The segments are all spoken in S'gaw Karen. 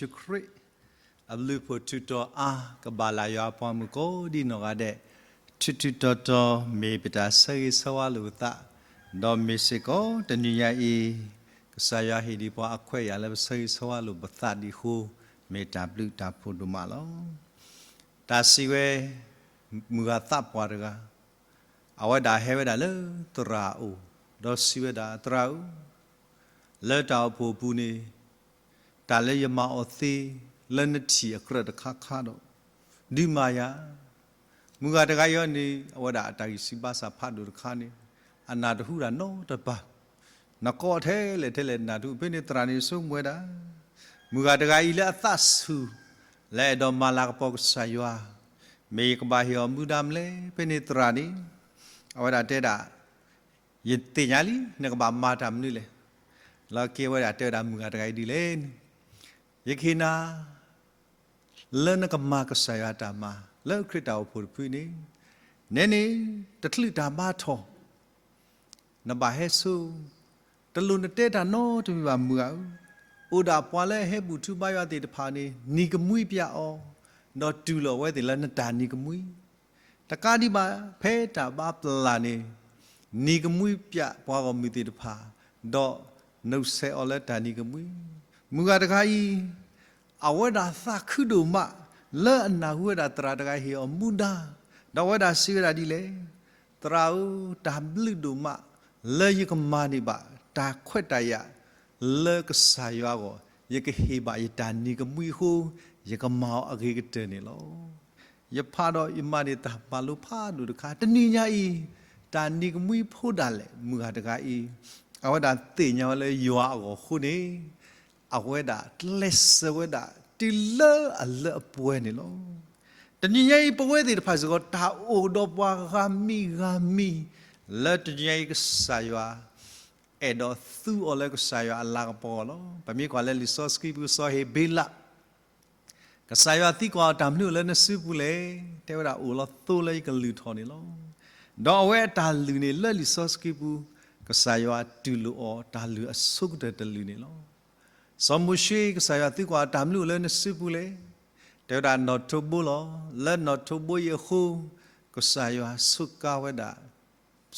ယ့ၣ်ၡူးခရံာ် အဘျုးအဖှိၣ်ထူးတီၤအါ ကဘၣ်လၢယွၤအပှၤမုၣ်ကိးဒံနီၢ်ဂၤဒဲး, ထူးထူးတီၤတီၤမ့ၢ်ပတၢ်ဆၢဂ့ၤဆၢဝါလိာ်ပသး, ဒီးမ့ၢ်စ့ၢ်ကီးတနံၤညါအံၤ ကစၢ်ယွၤဟ့ၣ်ဒံးပှၤအခွဲးအယာ်လၢပဆၢဂ့ၤဆၢဝါလိာ်ပသးဒံးအဃိ, မ့ၢ်တၢ်ဘျုးတၢ်ဖှိၣ်ဒိၣ်မးလီၤ. တၢ်စံးဝဲ, မုၢ်ဂၤသးပှၢ်တဂၤ အဝဲဒၣ်ဟဲဝဲဒၣ်လၢသရၣ်အအိၣ်, ဒီးစံးဝဲဒၣ်, သရၣ်ဧၢ, လၢတၢ်အိၣ်ဖှိၣ်အပူၤန့ၣ် တၢ်လၢယမၤအီၤသ့ လၢနထံၣ်အကြၢးတခါခါဒီး ဒုးမၤယၤ. မုၢ်ဂၤတဂၤအံၤန့ၣ် အဝဲဒၣ်အတၢ်ဂံၢ်စၢ်ဘါစၢ်ဖးဒိၣ်တခါန့ၣ် အနၢ်တဟူတၢ်နီတပၤ, နကိးထဲလဲၣ်ထဲလဲၣ်နၢ်တဟူ, ဖဲန့ၣ်သရၣ်န့ၣ်ဆိကမိၣ်ဝဲဒၣ်, မုၢ်ဂၤတဂၤအံၤလၢအသးဆူၣ် လၢအဲၣ်ဒိးမၤလၤကပီၤကစၢ်ယွၤ, မ့ၢ်ယကဘၣ်ဟ့ၣ်အီၤမူဒါမနုၤလဲၣ်. ဖဲန့ၣ်သရၣ်န့ၣ် အဝဲဒၣ်တဲဒၣ်, ယသ့ၣ်ညါလံ နကဘၣ်မၤတၢ်မနုၤလဲၣ်. လီၤက့ၤဝဲဒၣ်တဲဝဲဒၣ်မုၢ်ဂၤတဂၤအံၤဒ်လဲၣ်န့ၣ်, ယကဟ့ၣ်နၤ လၢနကမၤကစၢ်ယွၤတၢ်မၤ လၢခရံာ်တၢ်အိၣ်ဖှိၣ်တဖုန့ၣ်, နဲန့ၣ် တချုးတၢ်ဘါထီၣ် နဘၣ်ဟဲဆိ, တလိၣ်နတဲတၢ်နီတမံၤဘၣ်မုၢ်ဂၤဧၢ, အိၣ်ဒၣ်ပှၤလၢအဟဲဘူၣ်ထူဘါယွၤသ့ၣ်တဖၣ်န့ၣ် နံၤကမှံပျၢ်အီၤ, ဒီးတူၢ်လိာ်အဝဲသ့ၣ်လၢနတၢ်နံၤကမှံ တကးဒံးဘၣ် ဖဲတၢ်ဘါပျၢ်န့ၣ် နံၤကမှံပျၢ်ပှၤဂီၢ်မုၢ်သ့ၣ်တဖၣ်, ဒီးနုာ်ဆဲးအီၤလၢတၢ်နံၤကမှံ. မုၢ်ဂၤတဂၤအံၤ အဝဲဒၣ်သးခုဒိၣ်မး လၢအနၢ်ဟူဝဲဒၣ်သရၣ်တဂၤဟ့ၣ်အီၤမူဒါ, ဒီးအဝဲဒၣ်စံးဝဲဒၣ်ဒ်လဲၣ်, သရၣ်ဧၢ, တၢ်ဘျုးဒိၣ်မး လၢယကမၤန့ၢ်ဘၣ် တၢ်ခွဲးတၢ်ယာ် လၢကစၢ်ယွၤအဂီၢ်, ယကဟ့ၣ်ဘၣ်ယတၢ်နံၤကမှံအဃိ, ယကမၤအီၤအဂ့ၤကတၢၢ်န့ၣ်လီၤ. ယဖးဒီးယမၤန့ၢ်တၢ်မၤလိဖးဒိၣ်တခါ, တနံၤညါအံၤ တၢ်နံၤကမှံဖိဒၣ်လဲၣ် မုၢ်ဂၤတဂၤအံၤ, အဝဲဒၣ်သ့ၣ်ညါဝဲလၢယွၤအဂီၢ်အဃိန့ၣ်, အဝဲဒၣ်ကျဲးစၢးဝဲဒၣ်တုၤလၢအလၢအပှဲၤန့ၣ်လီၤ. တနံၤညါအံၤ ပဝဲသ့ၣ်တဖၣ်စ့ၢ်ကီး တၢ်အိၣ်ဒီးပှၤဂၤမံၤဂၤမံၤ, လၢတနံၤညါအံၤကစၢ်ယွၤ အဲၣ်ဒိးသူအီၤလၢကစၢ်ယွၤအလၤကပီၤလီၤ. ပမ့ၢ်ကွၢ်လၢလံာ်စီဆှံပူၤ စီၤဟ့းဘ့လး, ကစၢ်ယွၤသံကွၢ်အီၤ တၢ်မနုၤအိၣ်လၢနစုပူၤလဲၣ်, တဲဝဲဒၣ်အိၣ်လီၤသိလၢယကလုၢ်ထီၣ်န့ၣ်လီၤ. ဒီးအဝဲအတၢ်လုၢ်န့ၣ် လၢလံာ်စီဆှံပူၤ ကစၢ်ယွၤတူၢ်လိာ်အီၤတၢ်လုၢ်အဆိကတၢၢ်တလုၢ်န့ၣ်လီၤ. စီၤမိၤၡ့ ကစၢ်ယွၤသံကွၢ်အီၤ တၢ်မနုၤအိၣ်လၢနစုပူၤလဲၣ်, တဲဝဲဒၣ်နီၣ်ထိးဘိလီၤ. လၢနီၣ်ထိးဘိအံၤအဃိ ကစၢ်ယွၤစူးကါဝဲဒၣ်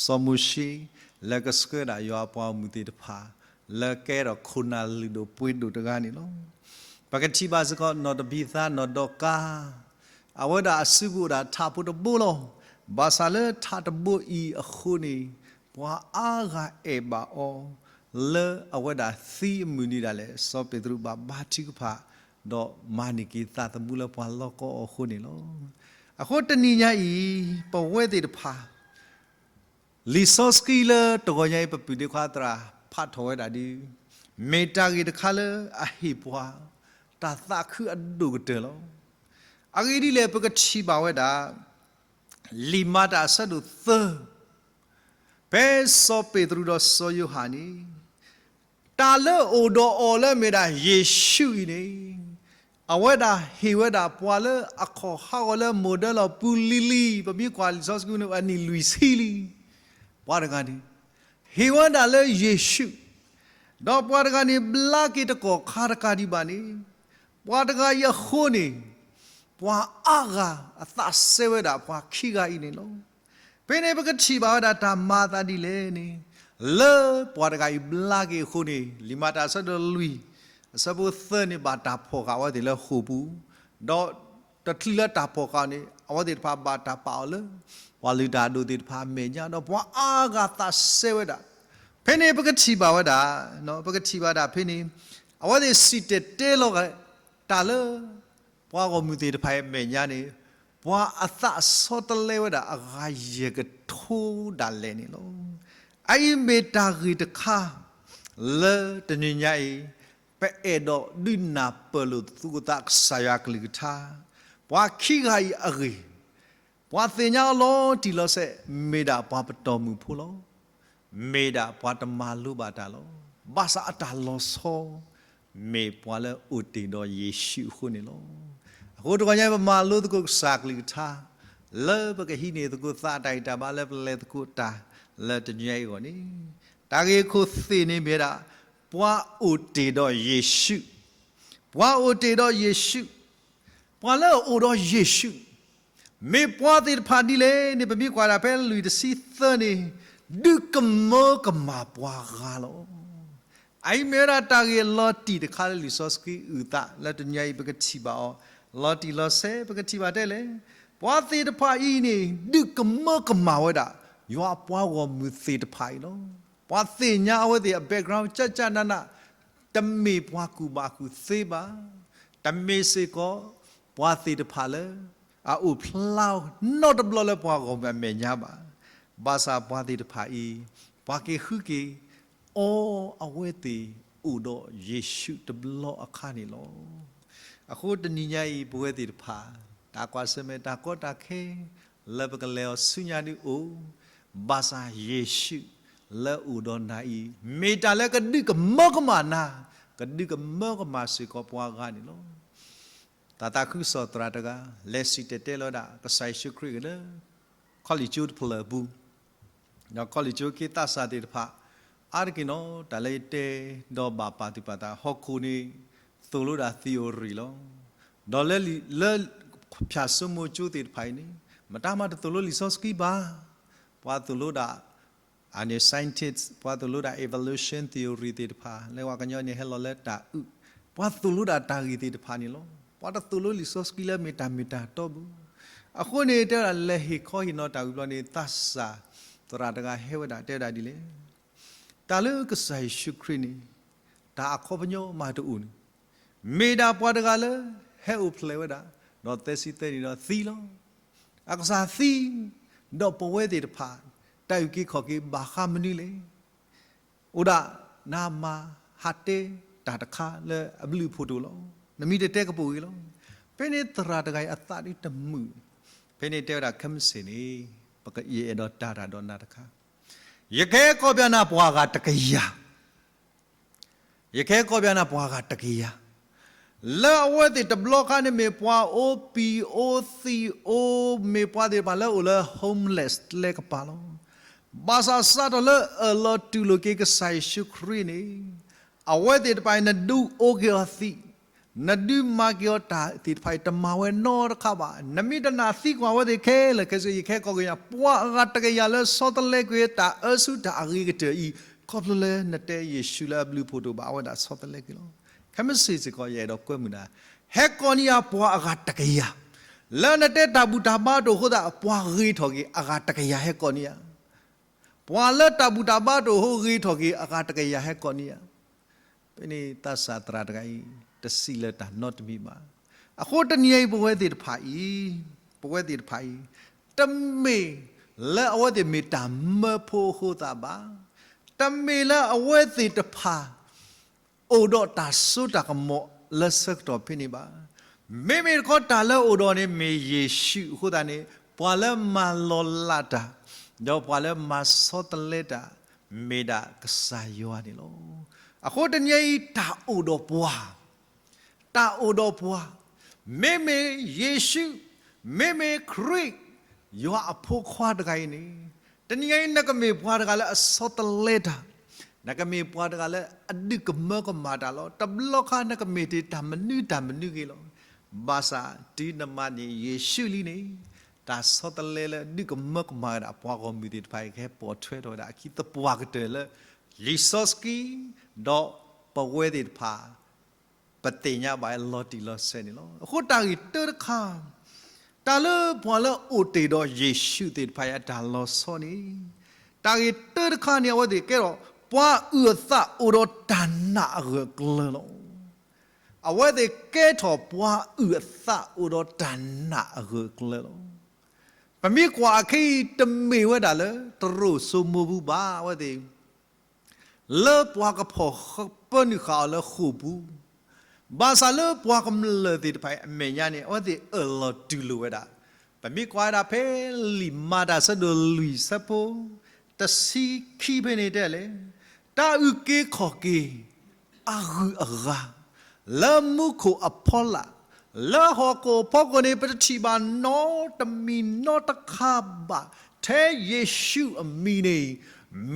စီၤမိၤၡ့ လၢကဆှၢဒၣ်ယွၤအပှၤဂီၢ်မုၢ်သ့ၣ်တဖၣ် လၢကဲထီၣ်ခိၣ်နၢ်လုၢ်ဒိၣ်ပှ့ၤဒိၣ်တဂၤန့ၣ်လီၤ. ပကထံၣ်ဘၣ်စ့ၢ်ကီး နီၢ်တဘံသါ နီၢ်ဒီကၤ, အဝဲဒၣ်အစုပူၤအိၣ်ဒၣ်ထးဖိတဘိလီၤ. ဘၣ်ဆၣ်လၢထးတဘိအံၤအဃိန့ၣ် ပှၤအါဂၤအဲၣ်ဘၣ်အီၤ လၢအဝဲဒၣ်သံအမုၢ်နံၤဒၣ်လဲာ် စီၤပ့းတရူးဘၣ်ဘါထုကဖၣ် ဒီးမၤန့ၢ်က့ၤသးသမူလၢပှၤလီၢ်ကီအီၤအဃိန့ၣ်လီၤ. အဃိတနံၤညါအံၤ ပဝဲသ့ၣ်တဖၣ် လံာ်စီဆှံလၢတဂီၤညါအံၤ ပပုၢ်ဒ့ခွါသရၣ်ဖးထီၣ်ဝဲဒၣ်ဒ် မ့ၢ်တၢ်ဂ့ၢ်တခါလၢအဟ့ၣ်ပှၤ တၢ်သးခုအဒိၣ်ကတၢၢ်လီၤ. အဂ့ၢ်ဒ်လဲၣ် ပကထံၣ်ဘၣ်ဝဲဒၣ် လံာ်မၤတၢ်အဆၢဒိၣ်သၢ ဖဲစီၤပ့းတရူးဒီးစီၤယိၤဟၣ်န့ၣ် တၢ်လၢအိၣ်ဒီးအီၤလၢမ့ၢ်ဒၣ်ယ့ၣ်ၡူးအံၤန့ၣ် အဝဲဒၣ်ဟ့ၣ်ဝဲဒၣ်ပှၤလၢအခီၣ်ဟးဂီၤလၢမိၢ်ဒၢလီၢ်ပူၤလံၤလံၤ, ပမ့ၢ်ကွၢ်လံာ်စီဆှံပူၤန့ၣ် အနံၣ်လွံၢ်ဆံလံ. ပှၤတဂၤန့ၣ် ဟ့ၣ်ဝဲဒၣ်လၢယ့ၣ်ၡူး, ဒီးပှၤတဂၤန့ၣ် ဘျါက့ၤတကီၢ်ခါတကးဒံးဘၣ်န့ၣ်, ပှၤတဂၤအံၤအဃိန့ၣ် ပှၤအါဂၤအသးစဲဝဲဒၣ်ပှၤခံဂၤအံၤန့ၣ်လီၤ. ဖဲန့ၣ်ပကထံၣ်ဘၣ်ဝဲဒၣ်တၢ်မၤအသးဒ်လဲၣ်န့ၣ်, လၢပှၤတဂၤအံၤဘျါက့ၤအဃိန့ၣ် လံာ်မၤတၢ်အဆၢဒိၣ်လွံၢ် အဆၢဖိသၢန့ၣ် ဘၣ်တၢ်ဖီၣ်ဃာ်အဝဲသ့ၣ်လၢဃိာ်ပူၤ, ဒီးတချုးလၢတၢ်ဖီၣ်ဃာ်န့ၣ် အဝဲသ့ၣ်တဖၣ်ဘၣ်တၢ်ပာ်အီၤလၢ ပှၤလုၢ်တၢ်အဒိၣ်သ့ၣ်တဖၣ်အမဲာ်ညါ, ဒီးပှၤအါဂၤသးစဲဝဲဒၣ်. ဖဲန့ၣ်ပကထံၣ်ဘၣ်ဝဲဒၣ်, ပကထံၣ်ဘၣ်ဒၣ်ဖဲန့ၣ် အဝဲသ့ၣ်စံၣ်တဲၤတဲလီၤဂာ်တၢ်လၢ ပှၤဂီၢ်မုၢ်သ့ၣ်တဖၣ်အံၤအမဲာ်ညါန့ၣ် ပှၤအသးဆီတလဲဝဲဒၣ်အဂၤယဲၢ်ကထိဒၣ်လဲာ်န့ၣ်လီၤ. အအံၤမ့ၢ်တၢ်ဂ့ၢ်တခါ လၢတနံၤညါအံၤ ပအဲၣ်ဒိးဒုးနၢ်ပၢၢ်လိာ်သကိးသးကစၢ်ယွၤကလုၢ်ကထါ, ပှၤခံဂၤအံၤအဂ့ၢ် ပှၤသ့ၣ်ညါအီၤလီၤတံၢ်လီၤဆဲး မ့ၢ်ဒၣ်ပှၤပတီၢ်မုၢ်ဖိလီၤ. မ့ၢ်ဒၣ်ပှၤတမၤလိဘၣ်တၢ်လီၤ. ဘၣ်ဆၣ်အတၢ်လီၤဆီ မ့ၢ်ပှၤလၢအိၣ်တ့ၢ်ဒီးယ့ၣ်ၡူးအဃိန့ၣ်လီၤ. အဃိတဂီၤညါ ပမၤလိသကိးကစၢ်ကလုၢ်ကထါ လၢပကဟံးန့ၢ်သကိးသးအတၢ်ဂံၢ်တၢ်ဘါလၢပလဲၤသကိးတၢ်လၢတနံၤညါအံၤအဂီၢ်န့ၣ်, တၢ်ဂ့ၢ်ခိၣ်သ့ၣ်န့ၣ်မ့ၢ်ဝဲဒၣ် ပှၤအိၣ်တ့ၢ်ဒီးယ့ၣ်ၡူး, ပှၤအိၣ်တ့ၢ်ဒီးယ့ၣ်ၡူး, ပှၤလၢအအိၣ်ဒီးယ့ၣ်ၡူး, မ့ၢ်ပှၤသ့ၣ်တဖၣ်ဒ်လဲၣ်န့ၣ် ပမ့ၢ်ကွၢ်ဒၣ်ဖဲလွံၢ်တဆံသၢန့ၣ်, ဒုးကမၢကမၣ်ပှၤဂၤလီၤ. အအံၤမ့ၢ်ဝဲဒၣ်တၢ်ဂ့ၢ်လီၤတံၢ်တခါလၢလံာ်စီဆှံအုၣ်သး လၢတနံၤအံၤပကထံၣ်ဘၣ်အီၤ, လီၤတံၢ်လီၤဆဲး ပကထံၣ်ဘၣ်တဲလဲၣ်, ပှၤသ့ၣ်တဖၣ်အံၤန့ၣ် ဒုးကမၢကမၣ်ဝဲဒၣ် ယွၤအပှၤဂီၢ်မုၢ်သ့ၣ်တဖၣ်အံၤလီၤ. ပှၤသ့ၣ်ညါအဝဲသ့ၣ်အ background ကၠၢ်ကၠၢ်နးနး, တမ့ၢ်ပှၤကူၣ်ဘၣ်ကူၣ်သ့ဘၣ်, တမ့ၢ်စ့ၢ်ကီး ပှၤသ့ၣ်တဖၣ်လၢ အအိၣ်ဖျါနီတဘျီလၢပှၤဂီၢ်မုၢ်အမဲာ်ညါဘၣ်. ဘၣ်ဆၣ်ပှၤသ့ၣ်တဖၣ်အံၤ ပှၤက့ၤဃုက့ၤ အီအဝဲသ့ၣ်အိၣ်ဒီးယ့ၣ်ၡူးတဘျီအခါန့ၣ်လီၤ. အဃိတနံၤညါအံၤ ပဝဲသ့ၣ်တဖၣ် တၢ်ကွၢ်ဆၢၣ်မဲာ်တၢ်ကီတၢ်ခဲ လၢပကလဲၤအီၤဆူညါဒုအိၣ်, ဘၣ်ဆၣ်ယ့ၣ်ၡူးလၢအိၣ်ဒီးနၤအံၤ မ့ၢ်တၢ်လၢကဒုးကမၢကမၣ်နၤ, ကဒုးကမၢကမၣ်စ့ၢ်ကီးပှၤဂၤန့ၣ်လီၤ. တၢ်သးခုကစီၣ်သရၣ်တဂၤ လဲၤစံၣ်တဲၤတဲလီၤဝဲဒၣ် ကစၢ်ယ့ၣ်ၡူးခရံာ်လၢ ခီလ့ၣ်ကၠိတဖျၢၣ်အပူၤ, ဒီးခီလ့ၣ်ကၠိခ့သးစၢ်သ့ၣ်တဖၣ် အါတက့ၢ်နီၤ တၢ်လၢယတဲဒီးဘၣ်ပာ်သူၣ်ပာ်သး ဟီၣ်ခိၣ်န့ၣ် သိၣ်လိဒၣ် theory လီၤ. ဒီးလၢ လၢဖၠၣ်စိမိၤကၠိသ့ၣ်တဖၣ်အံၤန့ၣ် မတၤမးတသိၣ်လိလံာ်စီဆှံဘၣ်. ပှၤသိၣ်လိဒၣ် အန့ၣ် scientist, ပှၤသိၣ်လိဒၣ် evolution theory သ့ၣ်တဖၣ် လၢပှၤကညီန့ၣ်ဟဲလီၤလၢတၢ်အုၣ်, ပှၤသိၣ်လိဒၣ်တၢ်ဂ့ၢ်သ့ၣ်တဖၣ်န့ၣ်လီၤ. ပှၤတသိၣ်လိလံာ်စီဆှံလၢမ့ၢ်တၢ်မ့ၢ်တၢ်တီပူၤ. အဃိန့ၣ် တဲဝဲဒၣ်လဲၤဟ့ၣ်ခီဟ့ၣ်နီၤတၢ်ဝံၤဘျီန့ၣ် သးစၢ်သရၣ်တဂၤဟဲဝဲဒၣ် တဲဝဲဒၣ်ဒ်လဲၣ်, တၢ်လၢကစၢ်ယ့ၣ်ၡူးခရံာ်န့ၣ် တၢ်အခီပညီမးတအိၣ်န့ၣ် မ့ၢ်ဒၣ်ပှၤတဂၤလၢ ဟဲအိၣ်ဖျဲၣ်ဝဲဒၣ် ဒီးသၢဆံသၢနံၣ်ဒီးသံလီၤ. အကစၢ်သံ, ဒီးပဝဲသ့ၣ်တဖၣ် တၢ်အုၣ်က့ၤခီၣ်က့ၤဘၣ်ဃးမနုၤလဲၣ်. အိၣ်ဒၣ်နမၤဟးတဲတၢ်တခါလၢအဘျုးအဖှိၣ်တအိၣ်လီၤ. နမ့ၢ်တတဲကပိာ်ဂ့ၤလီၤ. ဖဲန့ၣ်သရၣ်တဂၤအံၤအသးဒုးတမုာ်, ဖဲန့ၣ်တဲဝဲဒၣ်ခဲမုၢ်ဆ့ၣ်န့ၣ် ပကယအဲၣ်ဒိးတၢ်တၢ်ဒီးနၤတခါ ယကဟဲကိးပၠးနၤပှၤဂၤတကယၤ ယကဟဲကိးပၠးနၤပှၤဂၤတကယၤ, လၢအဝဲသ့ၣ်တဘျီခါန့ၣ်မ့ၢ်ပှၤအိပံၤအိသံးအိ, မ့ၢ်ပှၤသ့ၣ်တဖၣ်လၢအိၣ်လၢ homeless ကျဲကပၤလီၤ. ဘၣ်ဆၣ်စးထီၣ်လၢအၢၣ်လီၤတူၢ်လိာ်က့ၤကစၢ်ယ့ၣ်ၡူးခရံာ်န့ၣ်, အဝဲသ့ၣ်တဖၣ်အံၤ နဒုးအိၣ်က့ၤအီၤသံး, နဒုးမၤက့ၤအီၤတၢ်သ့ၣ်တဖၣ်အံၤ တမၤဝဲနီတခါဘၣ်. နမ့ၢ်တနာ်သံကွၢ်အဝဲသ့ၣ်ခဲလၢာ်ခဲဆ့ ယကဟဲကိးက့ၤပှၤဂၤတကယၤလၢဆီတလဲကွံာ် တၢ်အၢဆူၣ်တၢ်အဂ့ၤကတၢၢ်အံၤ, ခီဖျိလၢနတဲယ့ၣ်ၡူးလၢအဘျုးအဖှိၣ်တအိၣ်ဘၣ် အဝဲဒၣ်ဆီတလဲကွံာ်လီၤ. ခဲမုၢ်ဆ့ၣ်စ့ၢ်ကီး ယအဲၣ်ဒိးကွဲမုာ်နၤ, ဟဲကိးန့ၢ်ယၤပှၤအဂၤတကယၤ, လၢနတဲတၢ်ဘူၣ်တၢ်ဘါတအိၣ်အဃိသတး ပှၤဂ့ၤထီၣ်က့ၤအဂၤတကယၤဟဲကိးန့ၢ်ယၤ ပှၤလၢတၢ်ဘူၣ်တၢ်ဘါတအိၣ်အဃိဂ့ၤထီၣ်က့ၤအဂၤတကယၤဟဲကိးန့ၢ်ယၤ. ဖဲန့ၣ်သးစၢ်သရၣ်တဂၤအံၤ တစံးလၢတၢ်နီတမံၤဘၣ်. အဃိတနံၤအံၤ ပဝဲသ့ၣ်တဖၣ်အံၤ, ပဝဲသ့ၣ်တဖၣ်အံၤ, တမ့ၢ်လၢအဝဲသ့ၣ်မ့ၢ်တၢ်မၢဖိအဃိသတးဘၣ်, တမ့ၢ်လၢအဝဲသ့ၣ်တဖၣ် အိၣ်ဒီးတၢ်စိတၢ်ကမီၤလၢဆၢကတီၢ်ဖဲန့ၣ်ဘၣ်. မ့မ့ၢ်တခီတၢ်လၢအိၣ်ဒီးန့ၣ် မ့ၢ်ယ့ၣ်ၡူးအဃိသတးန့ၣ် ပှၤလၢမၤလီၤလးတၢ်, ဒီးပှၤလၢမၤဆီတလဲတၢ် မ့ၢ်ဒၣ်ကစၢ်ယွၤန့ၣ်လီၤ. အဃိတနံၤအံၤ တၢ်အိၣ်ဒီးပှၤ တၢ်အိၣ်ဒီးပှၤ, မ့မ့ၢ်ယ့ၣ်ၡူး, မ့မ့ၢ်ခရံာ်, ယွၤအဖိခွါတဂၤအံၤန့ၣ်, တနံၤအံၤ နကမ့ၢ်ပှၤတဂၤလၢအဆီတလဲတၢ်, နကမ့ၢ်ပှၤတဂၤလၢအဒုးကမၢကမၣ်တၢ်လီၤ. တဘျီခါနကမ့ၢ်တ့ၢ်တၢ်မနုၤတၢ်မနုၤဂ့ၤလီၤ. ဘၣ်ဆၣ်တုၤနမၤန့ၢ်ယ့ၣ်ၡူးလံန့ၣ်, တၢ်ဆီတလဲလၢဒုးကမၢကမၣ်ဝဲဒၣ်ပှၤဂီၢ်မုၢ်သ့ၣ်တဖၣ်အံၤ ကဟဲပိာ်ထွဲထီၣ်ဝဲဒၣ်အခံသပှၢ်ကတၢၢ်လၢ လံာ်စီဆှံ, ဒီးပဝဲသ့ၣ်တဖၣ် ပသ့ၣ်ညါဘၣ်လီၤတံၢ်လီၤဆဲးန့ၣ်လီၤ. အဃိတၢ်ဂ့ၢ်တၢတခါ, တၢ်လၢပှၤလၢအအိၣ်တ့ၢ်ဒီးယ့ၣ်ၡူးသ့ၣ်တဖၣ်အံၤအတၢ်လီၤဆီန့ၣ်, တၢ်ဂ့ၢ်တၢတခါန့ၣ် အဝဲသ့ၣ်ကဲထီၣ်ပှၤအုၣ်အသးအိၣ်ဒီးတၢ်နာ်အဂၢၢ်အကျၢၤလီၤ. အဝဲသ့ၣ်ကဲထီၣ်ပှၤအုၣ်အသးအိၣ်ဒီးတၢ်နာ်အဂၢၢ်အကျၢၤလီၤ. ပမ့ၢ်ကွၢ်အခဲအံၤ တမ့ၢ်ဝဲဒၣ်လၢတရူးစိမိၢ်ပူၤဘၣ် အဝဲသ့ၣ် လၢပှၤကဖီၣ်ပၢနုာ်ဃာ်အီၤလၢဃိာ်ပူၤ, ဘၣ်ဆၣ်လၢပှၤကမျၢၢ်သ့ၣ်တဖၣ်အမဲာ်ညါန့ၣ် အဝဲသ့ၣ်အၢၣ်လီၤတူၢ်လိာ်ဝဲဒၣ်. ပမ့ၢ်ကွၢ်ဝဲဒၣ်ဖဲလံာ်မၤတၢ်ဆၢဒိၣ်လွံၢ်ဆၢဖိ တဆံခံဖဲန့ၣ်တဲလဲၣ်, တၢ်အုၣ်က့ၤခီၣ်က့ၤ အဂုၤအဂၤ လၢမူခိၣ်အဖီလာ်, လၢဟီၣ်ခိၣ်အဖီခိၣ်န့ၣ် ပတထံၣ်ဘၣ်နီတမံၤနီတခါဘၣ်, ထဲယ့ၣ်ၡူးအမံၤန့ၣ်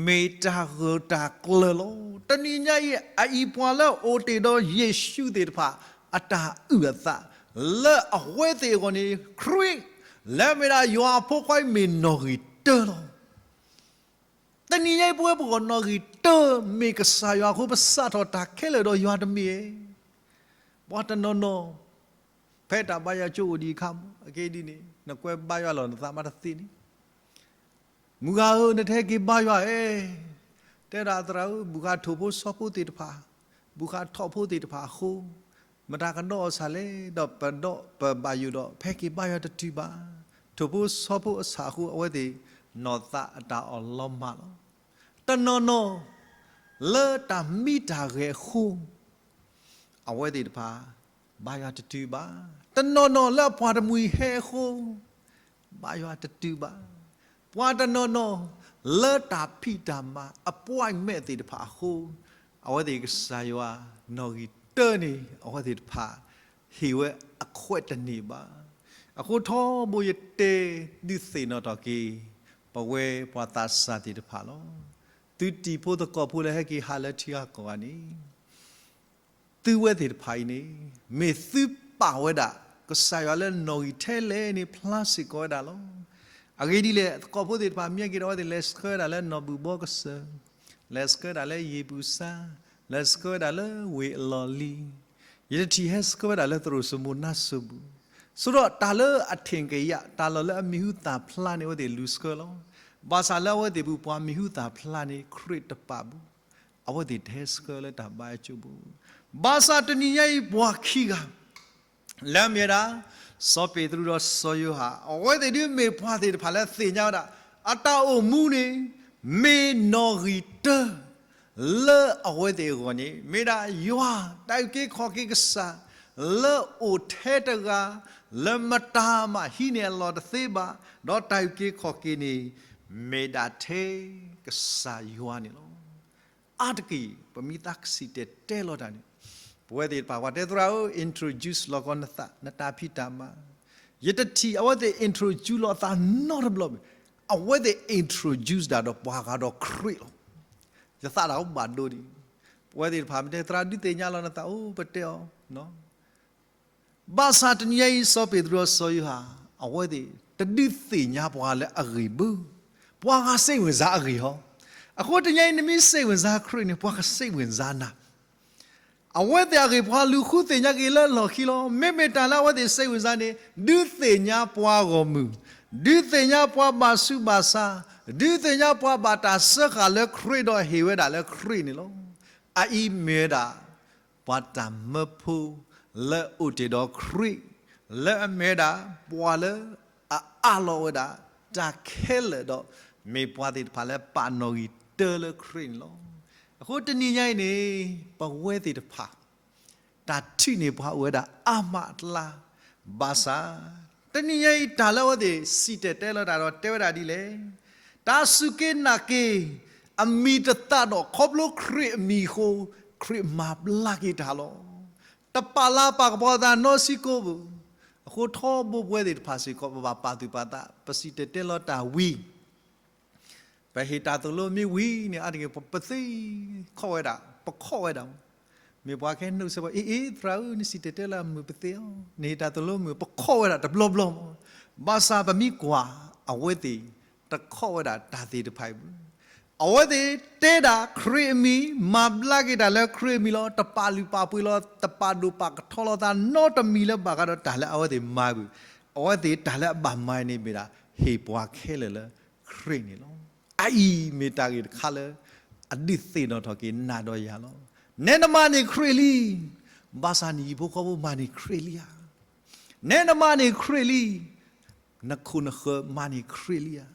မ့ၢ်တၢ်ဂၢၢ်တၢ်ကျၢၤလီၤ. တနံၤညါအံၤ အအံၤပှၤလၢအအိၣ်တ့ၢ်ဒီးယ့ၣ်ၡူးသ့ၣ်တဖၣ် အတၢ်အုၣ်အသး, လၢအဝဲသ့ၣ်အဂီၢ်န့ၣ် ခရံာ် လၢအမ့ၢ်ဒၣ်ယွၤအဖိခွါအံၤမ့ၢ်နီၣ်ဂံၢ်တၢလီၤ. တနံၤညါအံၤပဝဲပဂီၢ်နီၣ်ဂံၢ်တၢမ့ၢ်ကစၢ်ယွၤအဃိ ပစးထီၣ်တၢ်ခဲလၢာ်ဒီးယွၤတမ့ၢ်ဧါ. ပှၤတနီၤနီၤ ဖဲတၢ်ဘါယွၤကၠိအိၣ်ဒံးအခါမး အက့ဒ်န့ၣ် နကွဲဘါယွၤလီၤနသးမးတသ့န့ၣ် မုၢ်ဂၤဧၢ နတဟဲက့ၤဘါယွၤဧါ. တဲဒၣ်သရၣ်ဧၢ ဘုဃးထိၣ်ဖိဆီဖိသ့ၣ်တဖၣ်, ဘုဃးထိၣ်ဖိသ့ၣ်တဖၣ်အဃိ မတၤကဒီးအီၣ်ဆၣ်လဲၣ်, ဒီးပဒီးပဘၣ်ယိၣ်ဒီး ပဟဲက့ၤဘါယွၤတတုၤဘၣ်. ထိၣ်ဖိဆီဖိအဆၣ်အဃိ အဝဲသ့ၣ်နီၢ်သးအတၢ်အီၣ်လီၤမၢ်လီၤ. တနီၤနီၤ လၢတၢ်မံတၢ်ဂဲၤအဃိ အဝဲသ့ၣ်တဖၣ် ဘါယွၤတတုၤဘၣ်. တနီၤနီၤလၢအပှၤတမှံၤဟဲအဃိ ဘါယွၤတတုၤဘၣ်. ပှၤတနီၤနီၤ လၢတၢ်ဖံးတၢ်မၤ appointment သ့ၣ်တဖၣ်အဃိ အဝဲသ့ၣ်ကစၢ်ယွၤနီၣ်ဂံၢ်တၢန့ၣ် အဝဲသ့ၣ်တဖၣ် ဟ့ၣ်ဝဲအခွဲးတန့ၢ်ဘၣ်. အဃိထီဘိယတဲဒုးသ့ၣ်နီၣ်ထီၣ်က့ၤ ပဝဲပှၤသးစၢ်သ့ၣ်တဖၣ်လီၤ. သုတံၤဖိသကိးဖိလၢဟဲက့ၤဟးလၢထံဂၤကီၢ်ဂၤန့ၣ် သုဝဲသ့ၣ်တဖၣ်အံၤန့ၣ် မ့ၢ်သုပာ်ဝဲဒၣ် ကစၢ်ယွၤလၢနီၣ်ဂံၢ်ထဲလဲၣ်န့ၣ် ဖျါစ့ၢ်ကီးဝဲဒၣ်လီၤ. အဂ့ၢ်ဒ်လဲၣ် သကိးဖိသ့ၣ်တဖၣ်မ့ၢ်ဟဲက့ၤဒီး အဝဲသ့ၣ်လဲၤဆှၢဝဲဒၣ်လၢနီၢ်ဘူၣ်ဘီကစၢၢ်, လဲၤဆှၢဝဲဒၣ်လၢယ့ၣ်ပူၤစါ, လဲၤဆှၢဝဲဒၣ်လၢဝ့ၢ်အလီၢ်လံၤ, ယတထံၣ်ဟဲဆှၢဝဲဒၣ်လၢသရိာ်စိမိၤနါစိၤပူၤ, ဆိဒီးတၢ်လၢအထင်ကရ တၢ်လီၢ်လၢအမံၤဟူသၣ်ဖျါန့ၣ် အဝဲသ့ၣ်လူၤဆှၢလီၤ. ဘၣ်ဆၣ်လၢအဝဲသ့ၣ်ပူၤပှၤမံၤဟူသၣ်ဖျါန့ၣ် ခရံာ်တပာ်ဘူး, အဝဲသ့ၣ်တဟဲဆှၢလၢတၢ်ဘါယွၤကၠိပူၤ. ဘၣ်ဆၣ်တနံၤညါအံၤပှၤခံဂၤ လၢအမ့ၢ်ဝဲဒၣ် စီၤပ့းတရူးဒီးစီၤယိၤဟၣ် အဝဲသ့ၣ်ဒုးမ့ၢ်ပှၤသ့ၣ်တဖၣ်လၢသ့ၣ်ညါဝဲဒၣ် အတၢ်အိၣ်မူန့ၣ် မ့ၢ်နီၣ်ဂံၢ်တၢ လၢအဝဲသ့ၣ်အဂီၢ်န့ၣ် မ့ၢ်ဒၣ်ယွၤ တၢ်အုၣ်က့ၤခီၣ်က့ၤကစၢ် လၢအိၣ်ထဲတဂၤ လၢမတၤမးဟံးန့ၢ်အလီၢ်တသ့ဘၣ်, ဒီးတၢ်အုၣ်က့ၤခီၣ်က့ၤန့ၣ် မ့ၢ်ဒၣ်ထဲကစၢ်ယွၤန့ၣ်လီၤ. အါတက့ၢ် ပမ့ၢ်သးစံၣ်တဲၤတဲလီၤတၢ်န့ၣ် ပဝဲသ့ၣ်တဖၣ် ပှၤတဲသရၣ်ဧၢ introduce လီၤကီးနသး နတၢ်ဖံးတၢ်မၤ, ယတထံၣ်အဝဲသ့ၣ် introduce လီၤအသးနီတဘျီဘၣ်, အဝဲသ့ၣ် introduce ဒၣ်ဒီးပှၤဂၤဒီးခရံာ်လီၤ. ယသးဒၣ်အိၣ်ဘၣ်ဒိဒံး, ပဝဲသ့ၣ်တဖၣ်မ့ၢ်တဲသရၣ်ဒုးသ့ၣ်ညါလီၤနသး အိၣ်ပတဲအီၤ ဘၣ်ဆၣ်တနံၤညါအံၤ စီၤပ့းတရူးစီၤယိၤဟၣ် အဝဲသ့ၣ်တဒုးသ့ၣ်ညါပှၤလၢအဂ့ၢ်ဘၣ်, ပှၤဂၤစိတ်ဝင်စားအဂ့ၢ်ဟီ, အဃိတနံၤညါအံၤ နမ့ၢ်စိတ်ဝင်စားခရံာ်န့ၣ် ပှၤကစိတ်ဝင်စားနၤ အဝဲသ့ၣ်အဂ့ၢ် ပှၤလူၤဃုသ့ၣ်ညါက့ၤလၢလီၢ်ခံလီၤ. မ့မ့ၢ်တၢ်လၢအဝဲသ့ၣ်စိတ်ဝင်စားန့ၣ် ဒုးသ့ၣ်ညါပှၤဂီၢ်မုၢ်, ဒုးသ့ၣ်ညါပှၤဘၣ်ဆူးဘၣ်ဆါ, ဒုးသ့ၣ်ညါပှၤဘၣ်တၢ်စၢဃာ်လၢခရံာ်ဒီးဟ့ၣ်ဝဲဒၣ်လၢခရံာ်န့ၣ်လီၤ. အအံၤမ့ၢ်ဝဲဒၣ် ပှၤတၢ်မၢဖိ လၢအိၣ်တ့ၢ်ဒီးခရံာ်, လၢအမ့ၢ်ဝဲဒၣ် ပှၤလၢအအးလီၤဝဲဒၣ် တၢ်ခဲလၢာ်ဒီး မ့ၢ်ပှၤသ့ၣ်တဖၣ်လၢပာ်နီၣ်ဂံၢ်တၢလၢခရံာ်န့ၣ်လီၤ. အဃိတနံၤညါအံၤန့ၣ် ပဝဲသ့ၣ်တဖၣ် တၢ်ထုးန့ၢ်ပှၤအိၣ်ဝဲဒၣ်အါမးအကျါ, ဘၣ်ဆၣ် တနံၤညါအံၤ တၢ်လၢအဝဲသ့ၣ်စံၣ်တဲၤတဲလီၤတၢ်ဒီးတဲဝဲဒၣ်ဒ်လဲၣ်, တၢ်စူၢ်က့ၤနာ်က့ၤ အမံၤတသးဒီး ခီဖျိခရံာ်အမံၤအဃိ ခရံာ်မၤဘျါက့ၤတၢ်လီၤ. တပာ်လၤပာ်ကပီၤသးနီတစဲးဖိဘၣ်. အဃိထီဘိပဝဲသ့ၣ်တဖၣ်စ့ၢ်ကီး ပဘၣ်ပာ်သူၣ်ပာ်သး ပစံၣ်တဲၤတဲလီၤတၢ်ဝံၤ ပဟ့ၣ်တၢ်သိၣ်လိမ့ၢ်ဝံၤန့ၣ် အါတက့ၢ် ပသ့ၣ်ခီၣ်ဝဲဒၣ်, ပခီၣ်ဝဲဒၣ်မး. မ့ၢ်ပှၤကဟဲနုာ်စဲးပှၤ အ့ အ့ သရၣ်ဧၢ နစံၣ်တဲၤတဲလီၤမုာ်ပသ့ၣ်အီၤ, နဟ့ၣ်တၢ်သိၣ်လိမုာ် ပခီၣ်ဝဲဒၣ်တဘျီဘျီမး. ဘၣ်ဆၣ်ပမ့ၢ်ကွၢ် အဝဲသ့ၣ်တခီၣ်ဝဲဒၣ်တၢ်သ့ၣ်တဖၣ်အံၤဘၣ်. အဝဲသ့ၣ်တဲဒၣ်ခရံာ်အမံၤ မၤဘျါက့ၤတၢ်လၢခရံာ်အမံၤလီၤ. တပာ်လုၢ်ပာ်ပှ့ၤလီၤ, တပာ်ဒိၣ်ပာ်ကထီလီၤသးနီတမံၤလၢဘၣ်ဃးဒီးတၢ်လၢအဝဲသ့ၣ်မၤဘၣ်. အဝဲသ့ၣ်တၢ်လၢအဘၣ်မၤန့ၣ်မ့ၢ်ဒၣ် ဟ့ၣ်ပှၤခဲလၢာ်လၢခရံာ်န့ၣ်လီၤ. အအံၤမ့ၢ်တၢ်ဂ့ၢ်တခါလၢ အဒုးသ့ၣ်နီၣ်ထီၣ်က့ၤနၤဒီးယၤလီၤ. နဲနမၤန့ၢ်ခရံာ်လံ, ဘၣ်ဆၣ်နဟံၣ်ဖိဃီဖိမၤန့ၢ်ခရံာ်လံဧါ. နဲနမၤန့ၢ်ခရံာ်လံ, နခိၣ်နဃၢၤမၤန့ၢ်ခရံာ်လံဧါ.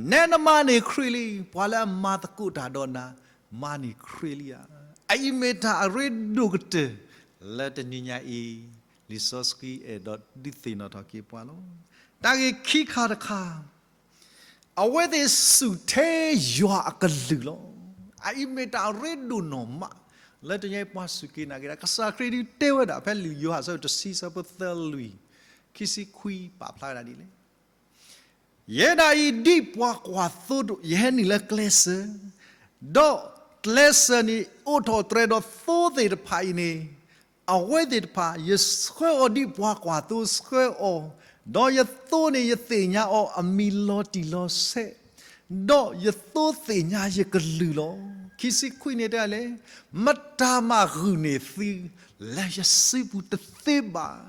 နဲနမၤန့ၢ်ခရံာ်လံ, ပှၤလၢအမၤသကိးတၢ်ဒီးနၤ မၤန့ၢ်ခရံာ်လံဧါ. အအံၤမ့ၢ်တၢ်အရ့ဒိၣ်ကတၢၢ် လၢတနံၤညါအံၤ လံာ်စီဆှံအဲၣ်ဒိးဒုးသ့ၣ်နီၣ်ထီၣ်က့ၤပှၤလီၤ. တၢ်ဂ့ၢ်ခံခါတခါ အဝဲသ့ၣ်စူၢ်ထဲယွၤအကလုၢ်လီၤ. အအံၤမ့ၢ်တၢ်အရ့ဒိၣ်နီၢ်မး လၢတနံၤညါအံၤပှၤစူၢ်က့ၤနာ်က့ၤတၢ်. ကစၢ်ခရံာ်ဒုးတဲဝဲဒၣ် ဖဲလံာ်ယိၤဟၣ်အဆၢဒိၣ်တဆံ အဆၢဖိသၢလွံၢ် ခံဆံခွံ ပာ်ဖျါဝဲဒၣ်ဒ်လဲၣ်. ယဲဒၣ်အံၤ ဒ်ပှၤကွၢ်သိဒိၣ် ယဟဲနုာ်လၢကျဲစၢၤ, ဒီးကျဲစၢၤန့ၣ် အိၣ်ထီၣ်တြဲၤဒီးသိသ့ၣ်တဖၣ်အံၤန့ၣ် အဝဲသ့ၣ်တဖၣ် ယဆှၢအီၤဒ်ပှၤကွၢ်သိဆှၢအီၤ, ဒီးယသိန့ၣ်ယသ့ၣ်ညါအီၤအမံၤလီၤတံၢ်လီၤဆဲး, ဒီးယသိသ့ၣ်ညါယကလုၢ်လီၤ. ခံဆံခွံန့ၣ်တဲလဲၣ်, မတၤမၤဂုာ်န့ၢ်သု လၢယစုပူၤတသ့ဘၣ်.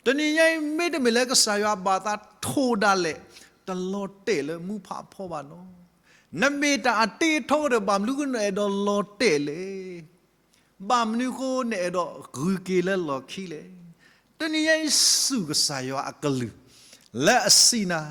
တနံၤညါအံၤ မ့တမ့ၢ်လၢကစၢ်ယွၤဘၣ်သးထိၣ်ဒၣ်လဲာ်, တလီၤတဲာ်လၢမူဖးဖီဘၣ်နီၤ. နမ့ၢ်တၢ်အတ့ထီကတၢၢ် ဘၣ်မနုၤဃိနအဲၣ်ဒိးလီၤတဲာ်လဲၣ်. ဘၣ်မနုၤဃိနအဲၣ်ဒိးဂုၤက့ၤလၢလီၢ်ခံလဲၣ်. တနံၤညါအံၤစူၢ်ကစၢ်ယွၤအကလုၢ် လၢအစံးနၤ,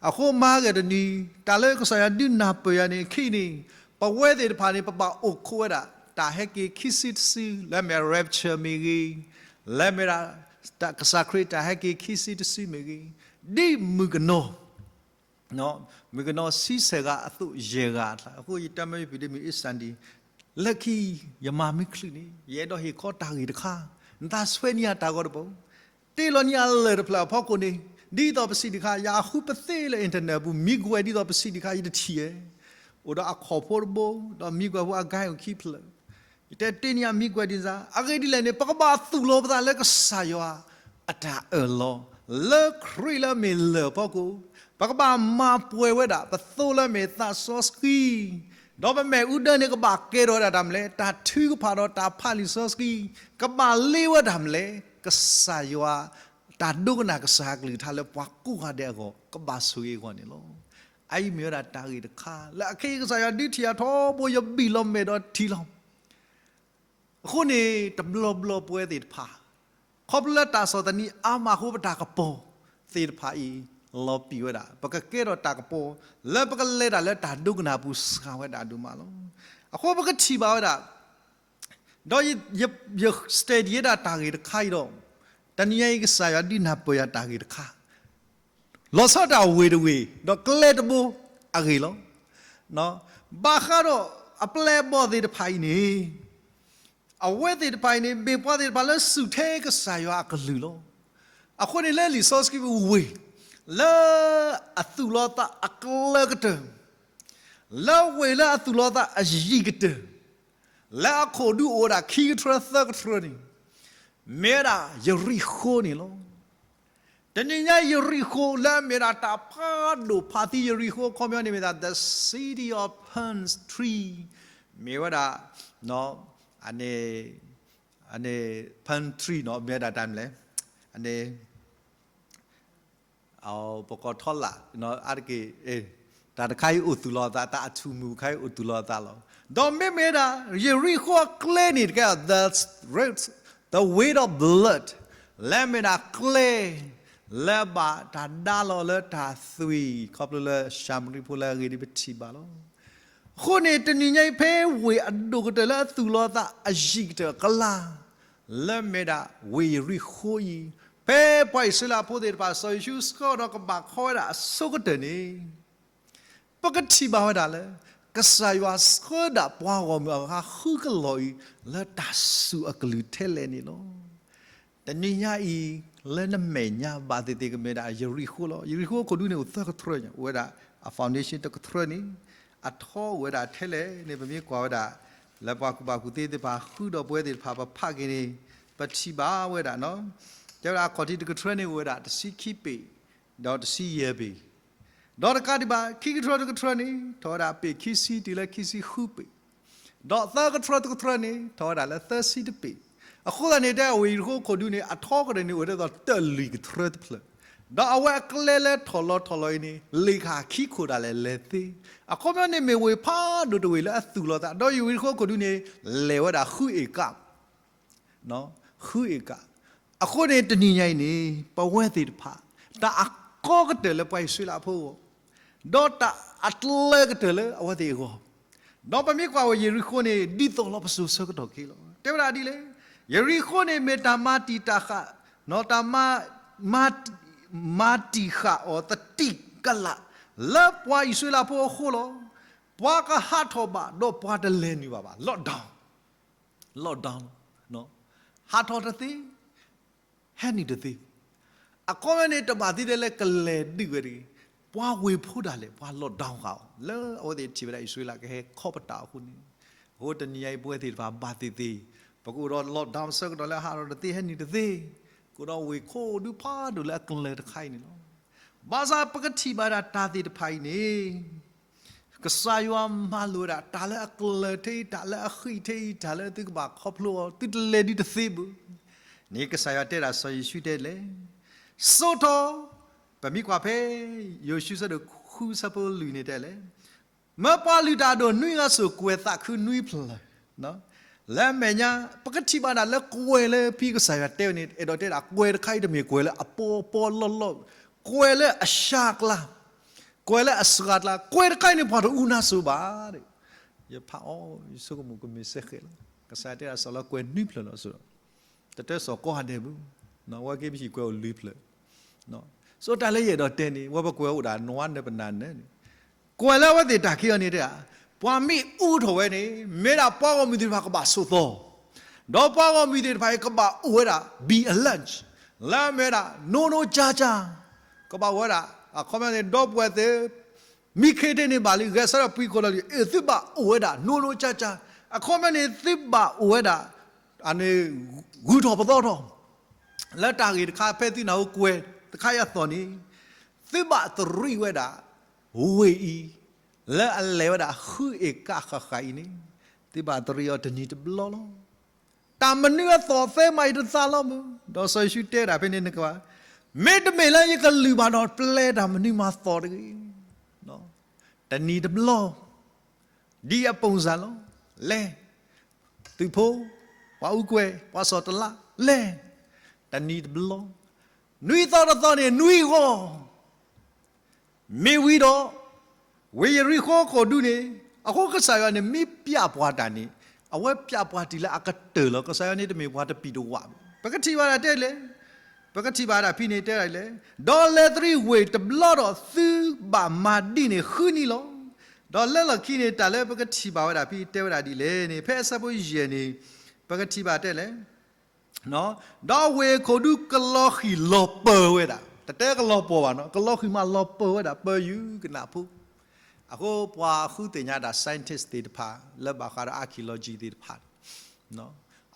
အဃိမၤဂ့ၤတနံၤ, တၢ်လၢကစၢ်ယွၤဒုးနၢ်ပၢၢ်ယၤန့ၣ် ခံန့ၣ်, ပဝဲသ့ၣ်တဖၣ်န့ၣ် ပဘၣ်အိၣ်ခိးဝဲဒၣ် တၢ်ဟဲက့ၤခံစုတစု လၢမ့ၢ် rapture မ့ၢ်ဂ့ၤ, လၢမ့ၢ်ဒၣ် ကစၢ်ခရံာ်တၢ်ဟဲက့ၤခံစုတစုမ့ၢ်ဂ့ၤ, ဒ်မုၣ်ကနီၤ မုၣ်ကနီၤဆံဆဲၣ်ဂၤအသိးယဲၢ်ဂၤအကျါ, အဃိယတဲမ့ၢ်ယပံၤဒ့မုၣ်အ့စၣ်ဒံ, လၢခံ ယမၤမ့ၢ်ချုးန့ၣ် ယအဲၣ်ဒိးဟ့ၣ်ခီတၢ်ဂ့ၢ်တခါ, နသးဆှၢန့ၢ်ယၤတၢ်ဂီၤတဘိ, တ့လီၤန့ၢ်အလၢၢ်တဖျၢၣ်အဖီခိၣ်န့ၣ်, ဒ်သိးပစံးတခါ ယဃုပသ့လၢ internet ပူၤ မံကွဲးဒ်သိးပစံးတခါ ယတထံၣ်ဧါ, အိၣ်ဒီးအခီၣ်ဖိတဘိ, ဒီးမံကွဲးဖိအဂၤအိၣ်ခံဖျၢၣ် ယတဲတ့န့ၢ်အမံကွဲးဒ်စၢ်, အဂ့ၢ်ဒ်လဲၣ်န့ၣ် ပကဘၣ်သူၣ်လီၤပသးလၢကစၢ်ယွၤအတၢ်အၢၣ်လီၤ, လၢခရံာ်လၢမ့ၢ်လၢၢ်အဖီခိၣ်, ပကဘၣ်မၤပှဲၤဝဲဒၣ် ပသိလၢမ့ၢ်သးစီဆှံ, ဒီးပမဲာ်အူဒၢန့ၣ်ကဘၣ်ကဲထီၣ်ဝဲဒၣ်တၢ်မနုၤလဲၣ်, တၢ်ထုကဖၣ်ဒီးတၢ်ဖးလံာ်စီဆှံ, ကဘၣ်လ့ဝဲဒၣ်မနုၤလဲၣ်, ကစၢ်ယွၤ တၢ်ဒိကနၣ်ကစၢ်အကလုၢ်ကထါလၢပှၤကိးဂၤဒဲးအဂီၢ် ကဘၣ်ဆိၣ်ဂ့ၤအဂီၢ်န့ၣ်လီၤ. အအံၤမ့ၢ်ဝဲဒၣ်တၢ်ဂ့ၢ်တခါ လၢအခဲအံၤကစၢ်ယွၤဒုးထံၣ်အထီဘိ ယဘံၣ်လီၤမဲာ်ဒီးထံၣ်လီၤ. အဃိန့ၣ် တဘျီဘျီပဝဲသ့ၣ်တဖၣ် ခီဖျိလၢတၢ်ဆီၣ်သနံးအါမးအဃိ ပတၢ်ကပီၤသ့ၣ်တဖၣ်အံၤ လီၤပံာ်ဝဲဒၣ် ပကကဲထီၣ်တၢ်ကပီၤ လၢပကလဲၤတၢ်လၢတၢ်ဒိကနၣ်ပူၤစှၤဝဲဒၣ်ဒိၣ်မးလီၤ. အဃိပကထံၣ်ဘၣ်ဝဲဒၣ် ဒီးယ ယ ယ study ဝဲဒၣ်တၢ်ဂ့ၢ်တခါအံၤဒီး တနံၤညါအံၤကစၢ်ယွၤဒုးနၢ်ပၢၢ်ယၤတၢ်ဂ့ၢ်တခါ လီၤဆီဒၣ်တၢ်ဝ့ၢ်တဝ့ၢ် ဒီးကျဲတဘိအဂ့ၢ်လီၤ. ဘၣ်ဃးဒီးအပျဲၢ်အဘီၣ်သ့ၣ်တဖၣ်အံၤန့ၣ် အဝဲသ့ၣ်တဖၣ်အံၤန့ၣ် မ့ၢ်ပှၤသ့ၣ်တဖၣ်လၢစူၢ်ထဲကစၢ်ယွၤအကလုၢ်လီၤ. အဃိန့ၣ်လၢလံာ်စီဆှံပူၤဝ့ၢ် လၢအသူၣ်လီၤသးအကျၢၤကတၢၢ် လၢဝ့ၢ်လၢအသူၣ်လီၤသးအယံာ်ကတၢၢ် လၢအခိၣ်ဒူအိၣ်ဝဲဒၣ်ခံကထြၢသၢကထြၢန့ၣ် မ့ၢ်ဝဲဒၣ်ယရံၣ်ဃိန့ၣ်လီၤ. တနံၤညါယရံၣ်ဃိလၢအမ့ၢ်ဒၣ်တၢ်ဖးဒိၣ်ဖးသံ ယရံၣ်ဃိအခီပညီန့ၣ်မ့ၢ်ဒၣ် the city of palm tree မ့ၢ်ဝဲဒၣ် အန့ၣ် palm tree န့ၣ် မ့ၢ်ဝဲဒၣ်တၢ်မနုၤလဲၣ် အန့ၣ် ပကိးထီလာ် အါတက့ၢ် တၢ်တခါအံၤအိၣ်သူၣ်လီၤအသး တၢ်အထူၣ်မုၢ်တခါအံၤအိၣ်သူၣ်လီၤအသးလီၤ. ဒီးမ့မ့ၢ်ဒၣ် ယရံၣ်ဃိအကျဲန့ၣ်တကဲ the road, the way of blood လၢမ့ၢ်ဒၣ်ကျဲ လၢဘၣ်တၢ်ဒါလီၤလၢတၢ်သွံၣ် ခီဖျိလၢၡၤမရံဖိလၢအဂ့ၢ်ဒ်ပထံၣ်ဘၣ်လီၤ. အဃိန့ၣ် တနံၤညါအံၤ ဖဲဝ့ၢ်အဒိၣ်ကတၢၢ်လၢအသူၣ်လီၤအသးအယံာ်ကတၢၢ်အကျါ လၢမ့ၢ်ဒၣ်ဝ့ၢ်ယရံၣ်ဃိအံၤ ဖဲပှၤအံၣ်စရ့လးဖိသ့ၣ်တဖၣ် စီၤယိၤၡူးဆှၢဒီးကဘၣ်ခီဝဲဒၣ်အဆိကတၢၢ်န့ၣ် ပကထံၣ်ဘၣ်ဝဲဒၣ်လၢ ကစၢ်ယွၤဆှၢဒၣ်ပှၤဂီၢ်မုၢ်အဂၤဃုကလီၤအံၤ လၢတၢ်စူၢ်အကလုၢ်ထဲလဲၣ်န့ၣ်လီၤ. တနံၤညါအံၤ လၢနမဲာ်ညါဘၣ်သ့ၣ်သ့ၣ်ကမ့ၢ်ဒၣ်ယရံၣ်ဃိလီၤ. ယရံၣ်ဃိခိၣ်ဒူန့ၣ်အိၣ်သၢကထြၢညါ အိၣ်ဝဲဒၣ်အ foundation တကထြၢန့ၣ် အထီအိၣ်ဝဲဒၣ်ထဲလဲၣ်န့ၣ် ပမ့ၢ်ကွၢ်ဝဲဒၣ် လၢပှၤကူၣ်ဘၣ်ကူၣ်သ့သ့ၣ်တဖၣ်ဃုဒီးပဝဲသ့ၣ်တဖၣ်ပဖးက့ၤန့ၣ် ပထံၣ်ဘၣ်ဝဲဒၣ် တဲဝဲဒၣ်အခီၣ်ထံးတကထြၢန့ၣ်အိၣ်ဝဲဒၣ်တဆံခံပ့ၤ ဒီးတဆံယဲၢ်ပ့ၤ ဒီးတကးဒံးဘၣ် ခံကထြၢတကထြၢန့ၣ် ထီၣ်ဝဲဒၣ်ပ့ၤခံဆံတုၤလၢခံဆံဃုပ့ၤ ဒီးသၢကထြၢတကထြၢန့ၣ် ထီၣ်ဝဲဒၣ်လၢသၢဆံတပ့ၤ. အဃိသတးန့ၣ် တဲအဝ့ၢ်ယရံၣ်ဃိခိၣ်ဒူန့ၣ် အထီကတၢၢ်န့ၣ် အိၣ်ဒ်သိးတၢ်လွံၢ်ကထြၢတဖျၢၣ် ဒီးအဝဲအကျဲလၢထီၣ်လီၤထီၣ်လီၤအံၤန့ၣ် လ့ၣ်ခၣ်ခံခိၣ်ဒၣ်လဲာ်လဲၤသ့. အခီပညီန့ၣ်မ့ၢ်ဝ့ၢ်ဖးဒိၣ်တဝ့ၢ်လၢအသူၣ်လီၤသး ဒီးယရံၣ်ဃိခိၣ်ဒူန့ၣ် လဲၤဝဲဒၣ်ဃုဧ့ၣ်ကၣ် ဃုဧ့ၣ်ကၣ်. အဃိန့ၣ် တနံၤညါအံၤန့ၣ် ပဝဲသ့ၣ်တဖၣ် တၢ်အကီကတၢၢ်လၢပှၤအံၣ်စရ့လးဖိအဂီၢ် ဒီးတၢ်အကျၢၤကတၢၢ်လၢအဝဲသ့ၣ်အဂီၢ် ဒီးပမ့ၢ်ကွၢ်ဝဲယရံၣ်ဃိန့ၣ် ဒ်သိးလီၤပစိၤဆၢကတီၢ်ခဲအံၤလီၤ. တဲဝဲဒၣ်ဒ်လဲၣ်, ယရံၣ်ဃိန့ၣ်မ့ၢ်တၢ်မၤတံာ်တာ်ဃာ် တၢ်မၤ မၤတံာ်ဃာ်အီၤသတံၢ်ကလာ် လၢပှၤအံၣ်စရ့လးဖိအဃိလီၤ. ပှၤကဟးထီၣ်ဘၣ်ဒီးပှၤတလဲၤနုာ်ဘၣ်ဘၣ် lockdown, lockdown လီၤ. ဟးထီၣ်တသ့ ဟဲနုာ်တသ့. အခီပညီန့ၣ် တဘၣ်သ့ဒ်လဲၣ်ကလဲၤဒုးဝဲတဂ့ၤ. ပှၤဝ့ၢ်ဖိဒၣ်လဲာ် ပှၤ lockdown ဃာ်အီၤ လၢအဝဲသ့ၣ်ထံၣ်ဝဲဒၣ်အံၣ်စရ့လးကဟဲခီပတာ်အဃိန့ၣ်. အဃိတနံၤညါအံၤပဝဲသ့ၣ်တဖၣ်ဘၣ်သ့ၣ်သ့ၣ် ပကအိၣ်ဒီး lockdown ဆၢကတီၢ်လၢအဟးထီၣ်တသ့ ဟဲနုာ်တသ့, ကအိၣ်ဒီးဝ့ၢ်ခိၣ်ဒူဖးဒိၣ်လၢအကလၢၤတခါအံၤန့ၣ်လီၤ. ဘၣ်ဆၣ်ပကထံၣ်ဘၣ်ဒၣ်တၢ်သ့ၣ်တဖၣ်အံၤန့ၣ် ကစၢ်ယွၤမၤလိာ်ဝဲဒၣ် တၢ်လၢအကလၢၤထဲအံၤ တၢ်လၢအဃံးထဲအံၤ တၢ်လၢသုကဘၣ်ခီဖျိအီၤ သုတလဲၤဒုးတသ့ဘၣ်. န့ၣ်ကစၢ်ယွၤတဲဒၣ်စီၤယိၤၡူတဲလဲၣ်, ဆိထီၣ်, ပမ့ၢ်ကွၢ်ဖဲ ယိၤၡူအဆၢဒိၣ်ဃုဆၢဖိလွံၢ်န့ၣ်တဲလဲၣ်, မၢပှၤလုၢ်တၢ်အဒိၣ်နွံဂၤစိာ်ကွဲၤသးခုနွံဖျၢၣ် လၢအမဲာ်ညါ ပကထံၣ်ဘၣ်ဒၣ်လၢကွဲၤလၢဖဲကစၢ်ယွၤတဲဝဲန့ၣ် အဲၣ်ဒိးတဲဒၣ်ကွဲၤတခါအံၤတမ့ၢ်ကွဲၤလၢအပီပီလီၢ်လီၢ်, ကွဲၤလၢအစှၤကျါ, ကွဲၤလၢအစှၤကျါ, ကွဲၤတခါအံၤန့ၣ် ပှၤတအူနါစိၤဘၣ်. ယဖးအီၤ ယဆိကမိၣ်ကမ့ၢ်စ့ၢ်ကီးလီၤ. ကစၢ်ယွၤတဲဒၣ်စီၤလၢကွဲၤနွံဖျၢၣ်လီၤစိၤဒီး တတဲစီၤကိးဂၤဒဲးဘၣ်, ဝဲက့ၤပဟံၣ်ကွဲၤအိၣ်လွံၢ်ဖျၢၣ်. ဆိတၢ်လၢယအဲၣ်ဒိးတဲန့ၣ် ဝဲပကွဲၤအိၣ်ဒၣ်နွံနၢၤပနၢ်နၢၤန့ၣ်, ကွဲၤလၢအဝဲသ့ၣ်တၢ်ခံအီၤန့ၣ်တဲ, ပှၤမ့ၢ်အူထီၣ်ဝဲန့ၣ် မ့ၢ်ဒၣ်ပှၤဂီၢ်မုၢ်သ့ၣ်တဖၣ်ကဘၣ်ဆိးသီ, ဒီးပှၤဂီၢ်မုၢ်သ့ၣ်တဖၣ်အံၤကဘၣ်အိၣ်ဝဲဒၣ် be alert, လၢအမ့ၢ်ဝဲဒၣ် နိးနိးကၠါကၠါ, ကဘၣ်အိၣ်ဝဲဒၣ် အခီပညီန့ၣ် ဒီပုၢ်ဝဲၢ်သ့ၣ် မံခ့တ့ၢ်န့ၢ်ဘၣ်လံ ဂဲၤဆၢထၢၣ်ပှံၤခိၣ်လီၤလံ, အ့ၣ် သုဘၣ်အိၣ်ဝဲဒၣ် နိးနိးကၠါကၠါ, အခီပညီန့ၣ် သုဘၣ်အိၣ်ဝဲဒၣ် ဂုၤထီၣ်ပသီထီၣ် လၢတၢ်ဂ့ၢ်တခါဖဲသုနၢ်ဟူကွဲၤတခါအံၤအသိးန့ၣ်, သုဘၣ်သရံးဝဲဒၣ် ဝ့ၢ်အံၤ လၢအလဲၤဝဲဒၣ်ဃုအ့ၣ်ကၣ်ဃၣ်ဃၣ်အံၤန့ၣ်, သုဘၣ်သရံးအီၤတနံၤတဘျီလီၤ. တၢ်မနုၤအသီၣ်သဲမးအံၤတသးလီၤမး, ဒီးစီၤယိၤၡူတဲဒၣ်ဖဲန့ၣ်နကဘၣ်, မ့တမ့ၢ်လၢယကလုၢ်ဘၣ်ဒီးပျဲတၢ်မနုၤမၤသီၣ်တဂ့ၤ. တနံၤတဘျီ ဒ်အပုံစံလီၤ. လဲၤ, သုးဖိ, ပှၤအူကွဲၤ, ပှၤစီၣ်တလး, လဲၤ, တနံၤတဘျီ, နွံသီတသီန့ၣ် နွံဂီၢ် မ့ၢ်ဝံၤဒီး ဝ့ၢ်ယရံၣ်ဃိၤခိၣ်ဒူန့ၣ်, အဃိကစၢ်ယွၤန့ၣ် မ့ၢ်ပျဲပှၤတၢ်န့ၣ်, အဝဲပျဲပှၤတၢ်လၢအကတၢၢ်လီၤ. ကစၢ်ယွၤန့ၣ်တမ့ၢ်ပှၤတပံာ်တဝးဘၣ်. ပကထံၣ်ဘၣ်ဒၣ်တဲလဲၣ်, ပကထံၣ်ဘၣ်ဒၣ်ဖဲန့ၣ်တဲဒၣ်လဲၣ်, ဒီးလဲၤသရံးဝ့ၢ်တဘျီဒီးသုဘၣ်မၤဒ်န့ၣ်ဃုနံၣ်လီၤ. ဒီးလၢလီၢ်ခံန့ၣ် တၢ်လၢပကထံၣ်ဘၣ်ဝဲဒၣ်ဖဲတဲဝဲဒၣ်ဒ်လဲၣ်န့ၣ် ဖဲအဆၢဖိယဲၢ်န့ၣ်, ပကထံၣ်ဘၣ်တဲလဲၣ် ဒီးဝ့ၢ်အခိၣ်ဒူကလီၤဃံၤလီၤပၢၤဝဲဒၣ်, တတဲကလီၤပှီၢ်ဘၣ်နီၤ, ကလီၤဃံၤမးလီၤပၢၤဝဲဒၣ် ပၢၤယုၢ်ကနၣ်ဖိ, အဃိပှၤဃုသ့ၣ်ညါတၢ် scientist သ့ၣ်တဖၣ် လၢဘၣ်ဃးဒီး archaeology သ့ၣ်တဖၣ်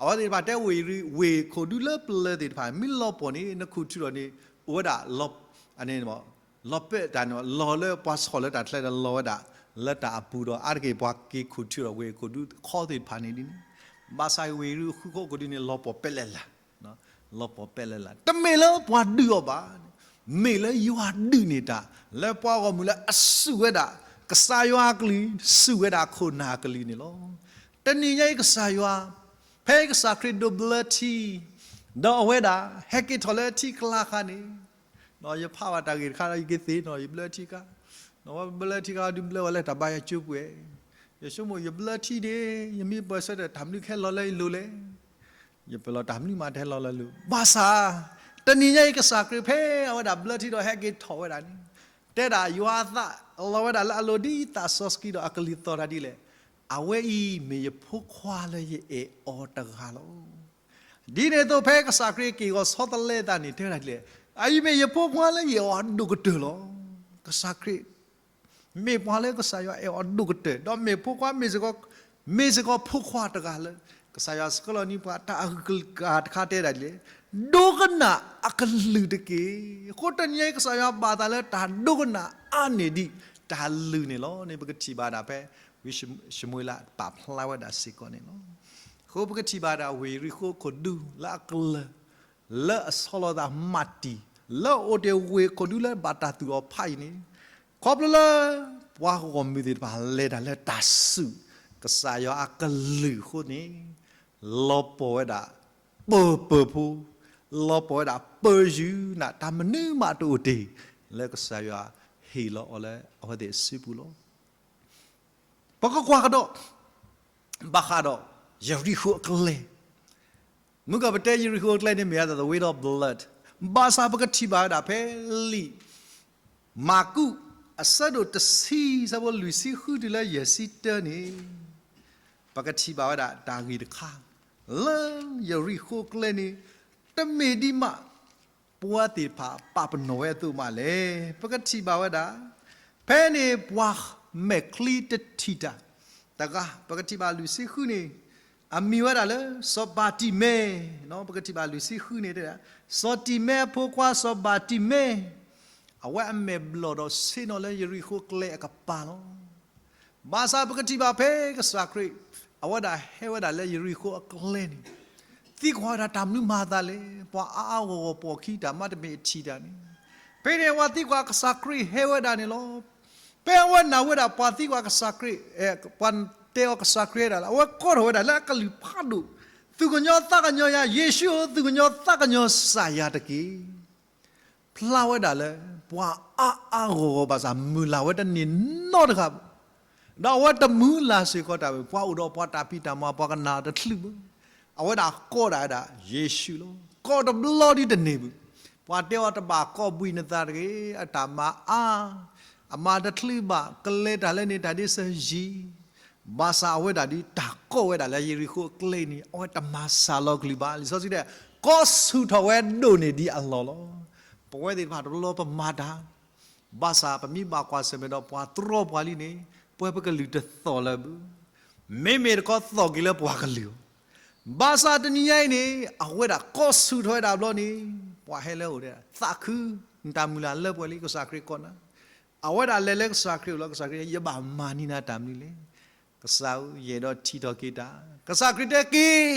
အဝဲသ့ၣ်တဖၣ်တဲဝ့ၢ်ရံၣ် ဝ့ၢ်ခိၣ်ဒူလၢပျၢၤသ့ၣ်တဖၣ် မ့ၢ်လီၤပှီၢ်န့ၣ် နခူၣ်ထူဒီးန့ၣ် အိၣ်ဝဲဒၣ် လီၤပၢၢ်တၢ်န့ၣ် လီၤလၢပှၤဆီၣ်လၢတၢ်ချၢဒီးလီၤဝဲဒၣ် လၢတၢ်အပူၤဒီး အါတက့ၢ်ပှၤက့ၤခူၣ်ထူဒီးဝ့ၢ်ခိၣ်ဒူခီသ့ၣ်တဖၣ်န့ၣ်ဒ်န့ၣ်, ဘၣ်ဆၣ်ဝ့ၢ်ရံၣ်ဃိၤခိၣ်ဒူန့ၣ် လီၤပှီၢ်ပဲလဲၣ်လၢ် လီၤပှီၢ်ပဲလဲၣ်လၢ်, တမ့ၢ်လၢပှၤဒုးအီၤဘၣ်, မ့ၢ်လၢယွၤဒုးန့ၢ်တၢ် လၢပှၤဂီၢ်မုၢ်လၢအစူၢ်ဝဲဒၣ် ကစၢ်ယွၤအကလုၢ် စူၢ်ဝဲဒၣ်ခိၣ်နၢ်အကလုၢ်န့ၣ်လီၤ. တနံၤညါအံၤကစၢ်ယွၤ ဖဲကစၢ်ခရံာ်ဒိးဘျၢထံ ဒီးအဝဲဒၣ် ဟဲက့ၤထီၣ်လၢထံကျါခါန့ၣ် ယဖးဘၣ်တၢ်ဂ့ၢ်တခါဒီး ယကသ့ၣ်နီၣ် ယဘျၢထံခါ, ဝဲဘျၢထံခါဒုးဘျၢဝဲလၢတၢ်ဘါယွၤကၠိပှဲၤ, ယဆိကမိၣ် ယဘျၢထံန့ၣ် ယမ့ၢ်ပၢၢ်ဆၢထၢၣ်တၢ်မနုၤကဟဲလီၤလၢယလိၤလဲၣ်, ယပလီၢ်တၢ်မနုၤမးတဟဲလီၤလၢလိၤ, ဘၣ်ဆၣ် တနံၤညါအံၤကစၢ်ခရံာ် ဖဲအဝဲဒၣ်ဘျၢထံဒီးဟဲက့ၤထီၣ်ဝဲဒၣ်န့ၣ်, တဲဒၣ်ယွၤအသးလီၤဝဲဒၣ်လၢအလိၤဒ်သးစီဆှံဒီးအကလုၢ်သီၣ်တၢ်ဒ်လဲၣ်, အဝဲအံၤမ့ၢ်ယဖိခွါလၢယအဲၣ်အီၤတဂၤလီၤ. ဒ်န့ၣ်အသိး ဖဲကစၢ်ခရံာ်က့ၤဂီၤဆီတလဲအသးန့ၣ် တဲဝဲဒၣ်ဒ်လဲၣ်, အအံၤမ့ၢ်ယဖိခွါလၢယအဲၣ်အီၤအဒိၣ်ကတၢၢ်လီၤ. ကစၢ်ခရံာ် မ့ၢ်ပှၤလၢကစၢ်ယွၤအဲၣ်အီၤဒိၣ်ကတၢၢ် ဒီးမ့ၢ်ဖိခွါ မ့ၢ်စ့ၢ်ကီး မ့ၢ်စ့ၢ်ကီးဖိခွါတဂၤလၢ ကစၢ်ယွၤဆှၢလီၤန့ၢ်ပှၤတၢ်အကလုၢ်ကထါတဲဒၣ်ဒ်လဲၣ်, ဒိကနၣ်အကလုၢ်တက့ၢ်. အဃိတနံၤအံၤကစၢ်ယွၤဘၣ်သးလၢတၢ်ဒိကနၣ်အါန့ၢ်ဒံးတၢ်လုၢ်န့ၣ်လီၤ. န့ၣ်ပကထံၣ်ဘၣ်ဒၣ်ဖဲ ဝံၢ်ၡမူၤအ့လးပာ်ဖျါဝဲဒၣ်စ့ၢ်ကီးန့ၣ်လီၤ. အဃိပကထံၣ်ဘၣ်ဒၣ်ဝ့ၢ်ယရံၣ်ဃိၤခိၣ်ဒူလၢအကလၢၤ လၢအဆီလီၤသးမးတံၢ် လၢအအိၣ်တ့ၢ်ဝ့ၢ်ခိၣ်ဒူလၢဘၣ်တၢ်သူၣ်အီၤဖးအံၤန့ၣ်, ခီဖျိလၢ ပှၤဂီၢ်မုၢ်သ့ၣ်တဖၣ်လဲၤတၢ်လၢတၢ်စူၢ် ကစၢ်ယွၤအကလုၢ်အဃိန့ၣ်, လီၤပှီၢ်ဝဲဒၣ် ပၢၤပၢၤဖိ, လီၤပှီၢ်ဝဲဒၣ်ပၢၤယုၢ်နၤ တၢ်မနုၤမးတအိၣ်တ့ၢ် လၢကစၢ်ယွၤဟ့ၣ်လီၤအီၤလၢအဝဲသ့ၣ်အစုပူၤလီၤ. ပကကွၢ်ကဒီး ဘၣ်ဃးဒီး ယရံၣ်ဃိၤအကျဲ, မုၢ်ကီၢ်ပတဲယရံၣ်ဃိၤအကျဲန့ၣ် မ့ၢ်အသး the way of blood, ဘၣ်ဆၣ်ပကထံၣ်ဘၣ်ဝဲဒၣ်ဖဲလံာ် မၢ်ကူး အဆၢဒိၣ်တဆံ ဆၢဖိလွံၢ်ဆံဃုတုၤလၢယဲၢ်ဆံတၢန့ၣ်, ပကထံၣ်ဘၣ်ဝဲဒၣ်တၢ်ဂ့ၢ်တခါ လၢယရံၣ်ဃိၤအကျဲန့ၣ် တမ့ၢ်ဒံးမး ပှၤသ့ၣ်တဖၣ်ပာ်ပနီၣ်ဝဲအသိးမးလဲၣ်. ပကထံၣ်ဘၣ်ဝဲဒၣ် ဖဲန့ၣ်ပှၤမဲာ်ချံတထံၣ်တၢ်တဂၤ ပကထံၣ်ဘၣ်လွံၢ်ဆံဃုန့ၣ်, အမံၤဝဲဒၣ်လၢ စီၤဘၤတံၤမဲ, ပကထံၣ်ဘၣ်လွံၢ်ဆံဃုန့ၣ်တဲဒၣ်, စီၤတံၤမဲအဖိခွါစီၤဘၤတံၤမဲ, အဝဲအမဲာ်ဘျီၣ်ဒီးဆ့ၣ်နီၤလၢယရံၣ်ဃိၤအကျဲအကပၤလီၤ. ဘၣ်ဆၣ်ပကထံၣ်ဘၣ်ဖဲကစၢ်ခရံာ် အဝဲဒၣ်ဟဲဝဲဒၣ်လၢယရံၣ်ဃိၤအကျဲန့ၣ်, သံကွၢ်ဝဲဒၣ်တၢ်မနုၤမၤအသးလဲၣ်, ပှၤအါအါဂီၢ်ဂီၢ်ပိာ်ခံတၢ်မးတမ့ၢ်အထံၣ်တၢ်န့ၣ်, ဖဲန့ၣ်ပှၤသံကွၢ်ကစၢ်ခရံာ်ဟဲဝဲဒၣ်န့ၣ်လီၤ. ဖဲအဝဲနာ်ဝဲဒၣ်ပှၤသံကွၢ်ကစၢ်ခရံာ်, ပှၤတဲအီၤကစၢ်ခရံာ်ဟဲဒၣ်လၢ အဝဲကိးထီၣ်ဝဲဒၣ်လၢအကလုၢ်ဖးဒိၣ်, သူၣ်ကညီၤသးကညီၤယၤ, ယ့ၣ်ၡူးဧၢ, သူၣ်ကညီၤသးကညီၤစၢ်ယၤတက့ၢ်. ဖျါဝဲဒၣ်လၢ ပှၤအါအါဂီၢ်ဂီၢ်ဘၣ်ဆၣ် မုၢ်လၢ်ဝဲတန့ၢ်နီတဂၤဘၣ်. ဒီးအဝဲတမုၢ်လၢ်စ့ၢ်ကီးတၢ်ဘၣ်, ပှၤအိၣ်ဒီးပှၤတၢ်ဖံးတၢ်မၤ ပှၤကနၣ်တချုးဘၣ်. အဝဲဒၣ်ကိးဒၣ်ဝဲဒၣ်ယ့ၣ်ၡူးလီၤ. ကိးတဘျီဒ်တန့ၢ်ဘၣ်. ပှၤတဲအီၤတဘၣ်ကိးဘှံးနသးတဂ့ၤ, အတၢ်မၤအါ, အမၤတချုးဘၣ်, ကလဲၤတၢ်လၢန့ၣ်တၢ်ဒ်ဆၢယံၤ ဘၣ်ဆၣ်အဝဲဒၣ်ဒ်တၢ်ကိးဝဲဒၣ်လၢယရံၣ်ဃိၤအကျဲန့ၣ် အဝဲတမၤစှၤလီၤကလုၢ်ဘၣ်. လံာ်စီဆှံတဲ ကိးဆူၣ်ထီၣ်ဝဲဒိၣ်န့ၢ်ဒံးအလီၢ်လီၤ. ပဝဲသ့ၣ်တဖၣ်တဘျီပမၤတၢ်, ဘၣ်ဆၣ်ပမ့ၢ်ဘၣ်ကွၢ်ဆၢၣ်မဲာ်ဒီးပှၤတြီပှၤလံန့ၣ်, ပှၤပကလုၢ်တသီၣ်လၢၤဘၣ်. မ့မ့ၢ်တခီသီၣ်က့ၤလၢပှၤကလုၢ်အီၤ. ဘၣ်ဆၣ်တနံၤညါအံၤန့ၣ် အဝဲဒၣ်ကိးဆူၣ်ထီၣ်ဝဲဒၣ်ဘျီန့ၣ်, ပှၤဟဲလၢအအိၣ်ဒီး သးခု, နတၢ်မုၢ်လၢ်လၢပှဲၤလံ ကစၢ်ခရံာ်ကိးနၤ. အဝဲဒၣ်လဲၤလၢကစၢ်ခရံာ်အအိၣ်လီၤ. ကစၢ်ခရံာ်, ယဘၣ်မၤန့ၢ်နၤတၢ်မနုၤလဲၣ်. ကစၢ်ဧၢ, ယအဲၣ်ဒိးထံၣ်ထီၣ်က့ၤတၢ်. ကစၢ်ခရံာ်တဲက့ၤ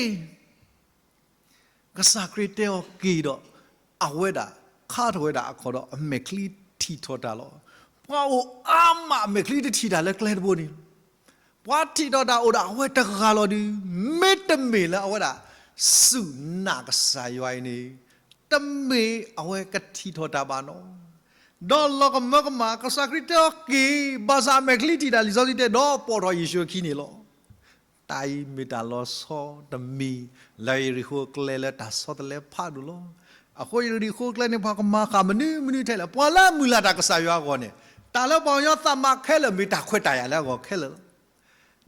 ကစၢ်ခရံာ်တဲအီၤက့ၤဒီး, အဝဲဒၣ်ခါထီၣ်ဝဲဒၣ်အခီၣ်ဒီးအမဲာ်ချံထံၣ်ထီၣ်တၢ်လီၤ. ပှၤအိၣ်အါမးအမဲာ်ချံတထံၣ်တၢ်လၢကျဲတဘိန့ၣ်, ပှၤထံၣ်ထီၣ်တၢ်အိၣ်ဒီးအဝဲတဂၤလီၤဒုး, မ့တမ့ၢ်လၢအဝဲဒၣ်စူၢ်နာ်ကစၢ်ယွၤအံၤန့ၣ်, တမ့ၢ်အဝဲကထံၣ်ထီၣ်တၢ်ဘၣ်နီၤ. ဒီးလီၤကမၢကမၣ် ကစၢ်ခရံာ်တဲအီၤက့ၤ, ဘၣ်ဆၣ်အမဲာ်ချံထံၣ်တၢ်လံာ်စီဆှံတဲ ဒီးပိာ်ထီၣ်ယ့ၣ်ၡူးအခံန့ၣ်လီၤ. တၢ်အံၤမ့ၢ်တၢ်လီၤဆီတမံၤလၢယရံၣ်ဃိၤအကျဲလၢတၢ်ဆီတလဲဖးဒိၣ်လီၤ. အဃိယရံၣ်ဃိၤအကျဲန့ၣ် ပှၤကမၤဃာ်မနုၤမနုၤထဲလဲၣ်, ပှၤလၢအမုၢ်လၢ်တၢ်ကစၢ်ယွၤအဂီၢ်န့ၣ်, တၢ်လၢပှၤကညီသးမၤခဲလၢာ်မ့ၢ်တၢ်ခွဲးတၢ်ယာ်လၢအဂီၢ်ခဲလၢာ်လီၤ.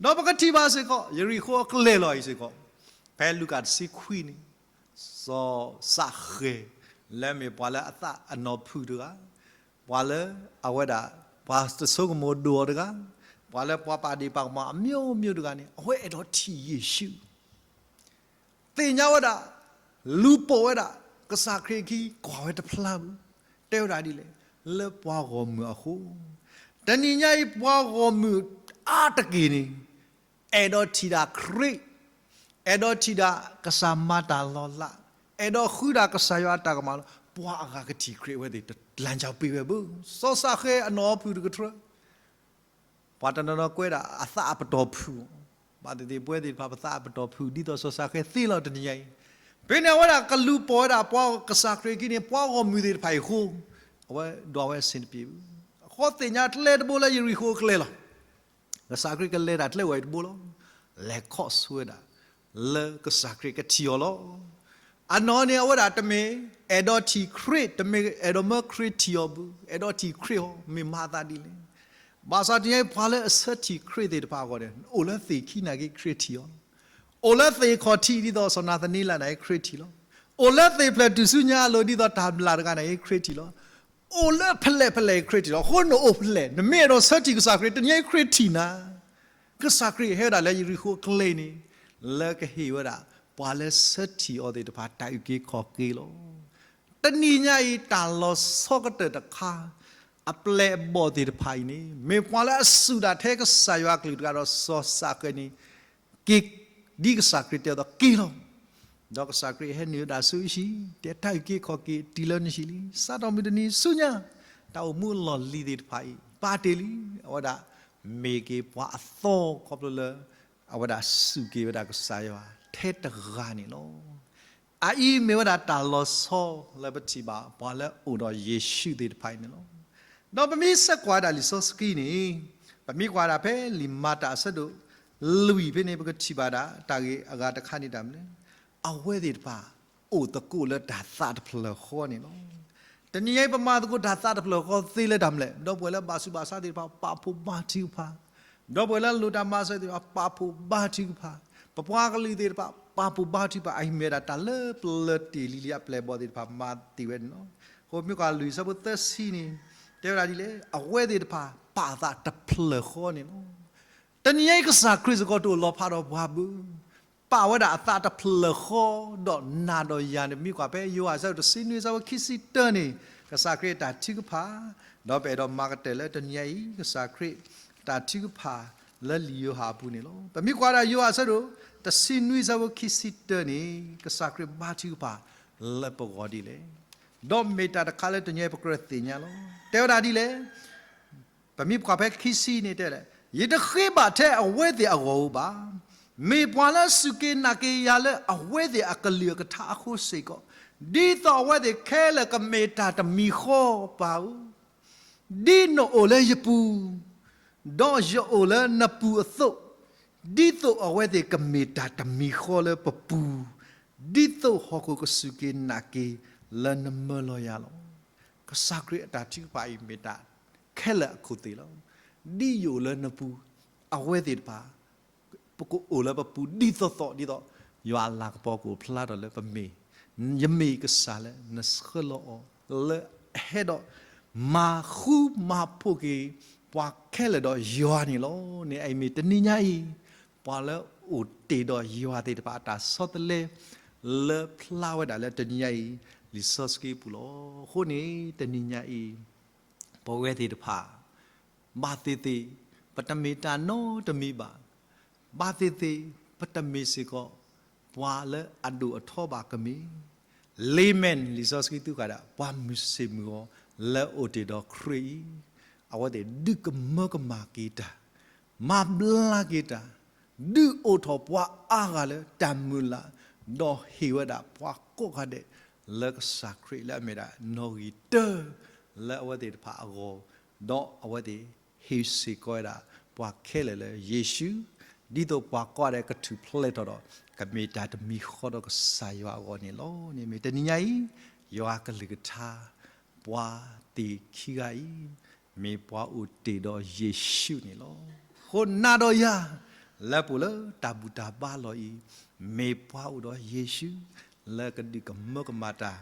ဒီးပကထံၣ်ဘၣ်စ့ၢ်ကီး ယရံၣ်ဃိၤအကျဲလီၤအံၤစ့ၢ်ကီး, ဖဲလူၤကၣ်တဆံခွံန့ၣ်, စီၤစးဃဲၤ လၢမ့ၢ်ပှၤလၢအသးအနီၢ်ဖုၣ်တဂၤ, ပှၤလၢအဝဲဒၣ် ပှၤတဆိကမိၣ်ဒိၣ်အီၤတဂၤ, ပှၤလၢပှၤပာ်ဒ့ၣ်ပာ်ကမၣ်အမျိုးမျိုးတဂၤန့ၣ် အဝဲအဲၣ်ဒိးထံၣ်ယ့ၣ်ၡူး, သ့ၣ်ညါဝဲဒၣ်, လူၤပိာ်ဝဲဒၣ်, ကစၢ်ခရံာ်အခံကွၢ်ဝဲတဖျါဘၣ်, တဲဝဲဒၣ်ဒ်လဲၣ်, လၢပှၤဂီၢ်မုၢ်အဃိ, တနံၤညါအံၤပှၤဂီၢ်မုၢ်အါတက့ၢ်န့ၣ် အဲၣ်ဒိးထံၣ်ဒၣ်ခရံာ်, အဲၣ်ဒိးထံၣ်ဒၣ်ကစၢ်မၤတၢ်လီၤလး, အဲၣ်ဒိးဃုဒၣ်ကစၢ်ယွၤအတၢ်ကမၣ်လီၤ. ပှၤအဂၤကထံၣ်ခရံာ်အဝဲသ့ၣ်တလၢ်ကၠီပ့ၤဝဲဘၣ်. စီၤစးဃဲၤအနီၢ်ဖုၣ်တကထြၢ, ပှၤတနီၤနီၤကွဲးဒၣ်အသးအပတီၢ်ဖုၣ်, ဘၣ်သ့ၣ်သ့ၣ်ပဝဲသ့ၣ်တဖၣ် ပသးအပတီၢ်ဖုၣ် ဒ်သိးစီၤစးဃဲၤသ့လီၤတနံၤညါအံၤ. ဖဲန့ၣ်အဝဲဒၣ်ကလူၤပိာ်ဝဲဒၣ်ပှၤကစၢ်ခရံာ်အခံန့ၣ် ပှၤဂီၢ်မုၢ်သ့ၣ်တဖၣ်အံၤအဃိ, အဝဲဒိးဝဲအဆင်တပြေဘၣ်. အဃိသ့ၣ်ညါကျဲတဘိလၢယရံၣ်ဃိၤအကျဲလီၤ. ကစၢ်ခရံာ်ကလဲၤတၢ်ကျဲဝဲအံၤတဘိလီၤ. လဲၤခီဆူဝဲဒၣ် လၢကစၢ်ခရံာ်ကထံၣ်အီၤလီၤ. အနီၢ်န့ၣ် အဝဲဒၣ်တမ့ၢ်အဲၣ်ဒိးထံၣ်ခရံာ်, တမ့ၢ်အဲၣ်ဒိးမၢခရံာ်ထံၣ်အီၤဘၣ်, အဲၣ်ဒိးထံၣ်ခရံာ်အီၤ မ့ၢ်မၤအသးဒ်လဲၣ်. ဘၣ်ဆၣ်တနံၤညါအံၤ ပှၤလၢအဆၢထံၣ်ခရံာ်သ့ၣ်တဖၣ်အဂီၢ်န့ၣ် အိၣ်လၢသ့ၣ်ခံနာ်က့ ခရံာ်ထံၣ်အီၤလီၤ. အိၣ်လၢသ့ၣ်ခီၣ်ထံးဒ်သိးစီၤနၤသနံလးနာ်က့ ခရံာ်ထံၣ်လီၤ. အိၣ်လၢသ့ၣ်ဖျၢၣ်ထူၣ်စုညါအလိၤဒ်သိးတၢ်မျၢ်တဂၤနာ်က့ ခရံာ်ထံၣ်လီၤ. အိၣ်လၢဖဲလဲၣ်ဖဲလဲၣ် ခရံာ်ထံၣ်လီၤ. အဃိနအိၣ်ဖဲလဲၣ်, နမ့ၢ်အဲၣ်ဒိးဆၢထံၣ်ကစၢ်ခရံာ် တနံၤညါအံၤ ခရံာ်ထံၣ်နၤ. ကစၢ်ခရံာ်ဟဲဝဲဒၣ်လၢယရံၣ်ဃိၤအကျဲန့ၣ် လၢကဟ့ၣ်ဝဲဒၣ် ပှၤလၢဆၢထံၣ်အီၤသ့ၣ်တဖၣ် တၢ်အုၣ်က့ၤခီၣ်က့ၤလီၤ. တနံၤညါအံၤ တၢ်လီၤဆီကတၢၢ်တခါ အပျဲၢ်အဘီၣ်သ့ၣ်တဖၣ်အံၤန့ၣ် မ့ၢ်ပှၤလၢအစူၢ်ဒၣ်ထဲကစၢ်ယွၤအကလုၢ်တဂၤဒီးစီၤစးဃဲၤန့ၣ် က့ၤဒ်ကစၢ်ခရံာ်တဲအသိးက့ၤလီၤ. ဒီးကစၢ်ခရံာ်ဟဲနုာ်ဝဲဒၣ်ဆူအဟံၣ်, တဲတၢ်အုၣ်က့ၤခီၣ်က့ၤတုၤလၢနဟံၣ်လံ. စးထီၣ်မုၢ်တနံၤဆူညါ တၢ်အိၣ်မူအလီၢ်လံၤသ့ၣ်တဖၣ်အံၤ ဘၣ်တ့ၢ်လံ. အဝဲဒၣ်မ့ၢ်က့ၤပှၤအသီခီဖျိလၢ အဝဲဒၣ်စူၢ်က့ၤဝဲဒၣ်ကစၢ်ယွၤထဲတဂၤန့ၣ်လီၤ. အအံၤမ့ၢ်ဝဲဒၣ်တၢ်လီၤဆီလၢပထံၣ်ဘၣ် ပှၤလၢအိၣ်ဒီးယ့ၣ်ၡူးသ့ၣ်တဖၣ်အံၤန့ၣ်လီၤ. ဒီးပမ့ၢ်ဆၢကွၢ်ဒၣ်လံာ်စီဆှံန့ၣ်, ပမ့ၢ်ကွၢ်ဒၣ်ဖဲလံာ်မၤတၢ်အဆၢဒိၣ်လွံၢ်ဖဲန့ၣ် ပကထံၣ်ဘၣ်ဒၣ် တၢ်ဂ့ၢ်အဂၤတခါန့ၣ်တၢ်မနုၤလဲၣ်, အဝဲသ့ၣ်တဖၣ် အိၣ်သကိးလၢတၢ်သးတဖျၢၣ်ဃီန့ၣ်လီၤ. တနံၤညါအံၤ ပမၤသကိးတၢ်သးတဖျၢၣ်ဃီသ့လၢတၢ်မနုၤလဲၣ်, ဒီပုၢ်ဝဲၢ်လၢဘၣ်ဆူးဘၣ်ဆါသ့ၣ်တဖၣ် ပာ်ဖှိၣ်ဘါထုကဖၣ်, ဒီပုၢ်ဝဲၢ်လၢလိၣ်တၢ်မၤစၢၤသ့ၣ်တဖၣ် ပာ်ဖှိၣ်ဘါထုကဖၣ်, ပပှၤကလုာ်သ့ၣ်တဖၣ် ပာ်ဖှိၣ်ဘါထုကဖၣ်, အအံၤမ့ၢ်ဝဲဒၣ်တၢ်လၢပျၢၤတ့ၢ်လံလံ အပျဲၢ်အဘီၣ်သ့ၣ်တဖၣ်မၤတ့ၢ်ဝဲန့ၣ်လီၤ. အဃိမ့ၢ်ကွၢ်လွံၢ်ဆၢဖိသၢဆံန့ၣ် တဲဝဲဒၣ်ဒ်လဲၣ်, အဝဲသ့ၣ်တဖၣ်ပာ်အသးတဖျၢၣ်ဃီန့ၣ်လီၤ. တနံၤညါအံၤ ကစၢ်ခရံာ်စ့ၢ်ကီးတအိၣ်လီၤဖးဒီးပှၤဘၣ်. ပာ်ဝဲဒၣ်အသးတဖျၢၣ်ဃီ ဒီးနၤဒီးယၤန့ၣ် ပမ့ၢ်ကွၢ်ဖဲယိၤဟၣ်အဆၢဒိၣ်တဆံနွံ အဆၢဖိခံဆံတၢန့ၣ် ကစၢ်ခရံာ်အတၢ်ထုကဖၣ်, ဒီးပအဲၣ်ဒိးမၤကတၢၢ်လၢတနံၤညါအံၤ ကစၢ်ခရံာ်အတၢ်ထုကဖၣ်လၢလံာ်ယိၤဟၣ်အပူၤန့ၣ်လီၤ. ပမ့ၢ်ကွၢ်ဒၣ်ယိၤဟၣ်အဆၢဒိၣ်တဆံနွံ အဆၢဖိခံဆံတၢန့ၣ် ကစၢ်ခရံာ်ဘါထုကဖၣ်လၢပဂီၢ်ဒ်လဲၣ်. ဒီးမ့ၢ်တၢ်တခါလၢတနံၤညါအံၤ ပကြၢးသ့ၣ်ညါလီၤ. တဲဝဲဒၣ်ဒ်လဲၣ်. ပမ့ၢ်ကွၢ်ဖဲခံဆံန့ၣ်တဲလဲၣ်, ယတဃ့ဘၣ်ထဲအဝဲသ့ၣ်အဂီၢ်ဧိၤဘၣ်. မ့ၢ်ပှၤလၢစူၢ်က့ၤနာ်က့ၤယၤလၢအဝဲသ့ၣ်အကလုၢ်အကထါအဃိစ့ၢ်ကီး, ဒ်သိးအဝဲသ့ၣ်ခဲလၢာ်ကမ့ၢ်တၢ်တမံၤဃီ ပၢ်ဧၢ, ဒ်နအိၣ်လၢယပူၤ, ဒီးယအိၣ်လၢနပူၤအသိး, ဒ်သိးအဝဲသ့ၣ်ကမ့ၢ်တၢ်တမံၤဃီလၢပပူၤ, ဒ်သိးဟီၣ်ခိၣ်ကစူၢ်က့ၤနာ်က့ၤလၢနမၢလီၤယၤလီၤ. ကစၢ်ခရံာ်အတၢ်ထုကဖၣ်အံၤမ့ၢ်တၢ်ခဲလၢာ်အခိၣ်သ့ၣ်လီၤ. ဒ်ယအိၣ်လၢနပူၤ, အဝဲသ့ၣ်တဖၣ် ပကအိၣ်လၢပပူၤဒ်သိးသိးဒ်သိး ယွၤအလၤကပီၤကအိၣ်ဖျါထီၣ်လၢပမ့ၢ်, ယမ့ၢ်ကစၢ်လၢနဆှၢလီၤအီၤ လၢအဟဲဒီးမၤဃူမၤဖိးက့ၤ ပှၤခဲလၢာ်ဒီးယွၤန့ၣ်လီၤ. န့ၣ်အံၤမ့ၢ်တနံၤညါအံၤ ပှၤလၢအိၣ်တ့ၢ်ဒီးယွၤသ့ၣ်တဖၣ်အတၢ်ဆီတလဲ လၢဖျါဝဲဒၣ်လၢတနံၤညါအံၤ လံာ်စီဆှံပူၤလီၤ. အဃိန့ၣ် တနံၤညါအံၤ ပဝဲသ့ၣ်တဖၣ် ဘၣ်သ့ၣ်သ့ၣ် ပတမ့ၢ်တၢ်နီတမံၤဘၣ်. ဘၣ်သ့ၣ်သ့ၣ် ပတမ့ၢ်စ့ၢ်ကီး ပှၤလၢအဒိၣ်အထီဘၣ်ကမ့ၢ် လ့မ့ၢ် လံာ်စီဆှံသုဃာ်ဒၣ် ပှၤမုၢ်ဆ့ၣ်မုၢ်ဂီၤလၢအိၣ်တ့ၢ်ဒီးခရံာ်အံၤ, အဝဲသ့ၣ်ဒုးကမၢကမၣ်က့ၤတၢ်, မၤဘျါက့ၤတၢ်, ဒုးအိၣ်ထီၣ်ပှၤအါဂၤလၢတၢ်မုၢ်လၢ်, ဒီးဟ့ၣ်ဝဲဒၣ်ပှၤကိးဂၤဒဲး လၢကစၢ်ခရံာ်လၢအမ့ၢ်ဒၣ်နီၣ်ဂံၢ်တၢ လၢအဝဲသ့ၣ်တဖၣ်အဂီၢ်, ဒီးအဝဲသ့ၣ်ဟ့ၣ်စ့ၢ်ကီးဝဲဒၣ် ပှၤခဲလၢာ်လၢယ့ၣ်ၡူး, ဒ်သိးပှၤကိးဂၤဒဲးကထူၣ်ဖျဲးထီၣ်ဒီး ကမ့ၢ်တၢ်တမံၤဃီဒီးကစၢ်ယွၤအဂီၢ်န့ၣ်လီၤ. န့ၣ်မ့ၢ်တနံၤညါအံၤ ယွၤကလုၢ်ကထါ ပှၤသ့ၣ်ခံဂၤအံၤ မ့ၢ်ပှၤအိၣ်တ့ၢ်ဒီးယ့ၣ်ၡူးန့ၣ်လီၤ. အဃိနၤဒီးယၤ လၢပအိၣ်လၢတၢ်ဘူၣ်တၢ်ဘါလီၢ်အံၤ မ့ၢ်ပှၤအိၣ်ဒီးယ့ၣ်ၡူး လၢကဒုးကမၢကမၣ်တၢ်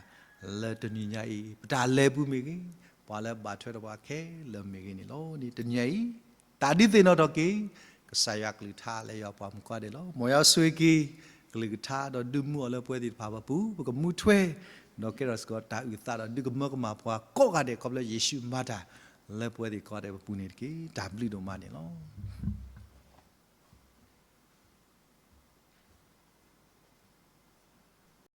လၢတနံၤညါအံၤ ပတၢ်လဲၤပူၤမ့ၢ်ဂ့ၤ, ပှၤလၢဘၣ်ထွဲဒီးပှၤခဲလၢာ်မ့ၢ်ဂ့ၤန့ၣ်လီၤ. န့ၣ်တနံၤညါအံၤ တၢ်ဒုးသ့ၣ်နီၣ်ထီၣ်က့ၤ ကစၢ်ယွၤကလုၢ်ကထါလၢယွၤပှၤမုၣ်ကိးဂၤဒဲးလီၤ. မ်ယွၤဆိၣ်ဂ့ၤက့ၤ ကလုၢ်ကထါဒီးဒုးမူအီၤလၢပဝဲသ့ၣ်တဖၣ်ပပူၤ, ပကမူထွဲ ဒီးကဲထီၣ်စ့ၢ်ကီးတၢ်အုၣ်သးဒီးဒုးကမၢကမၣ်ပှၤကိးဂၤဒဲး ခီဖျိယ့ၣ်ၡူးမၤတၢ် လၢပဝဲသ့ၣ်ကိးဂၤဒဲးပပူၤန့ၣ်တက့ၢ်. တၢ်ဘျုးဒိၣ်မးန့ၣ်လီၤ.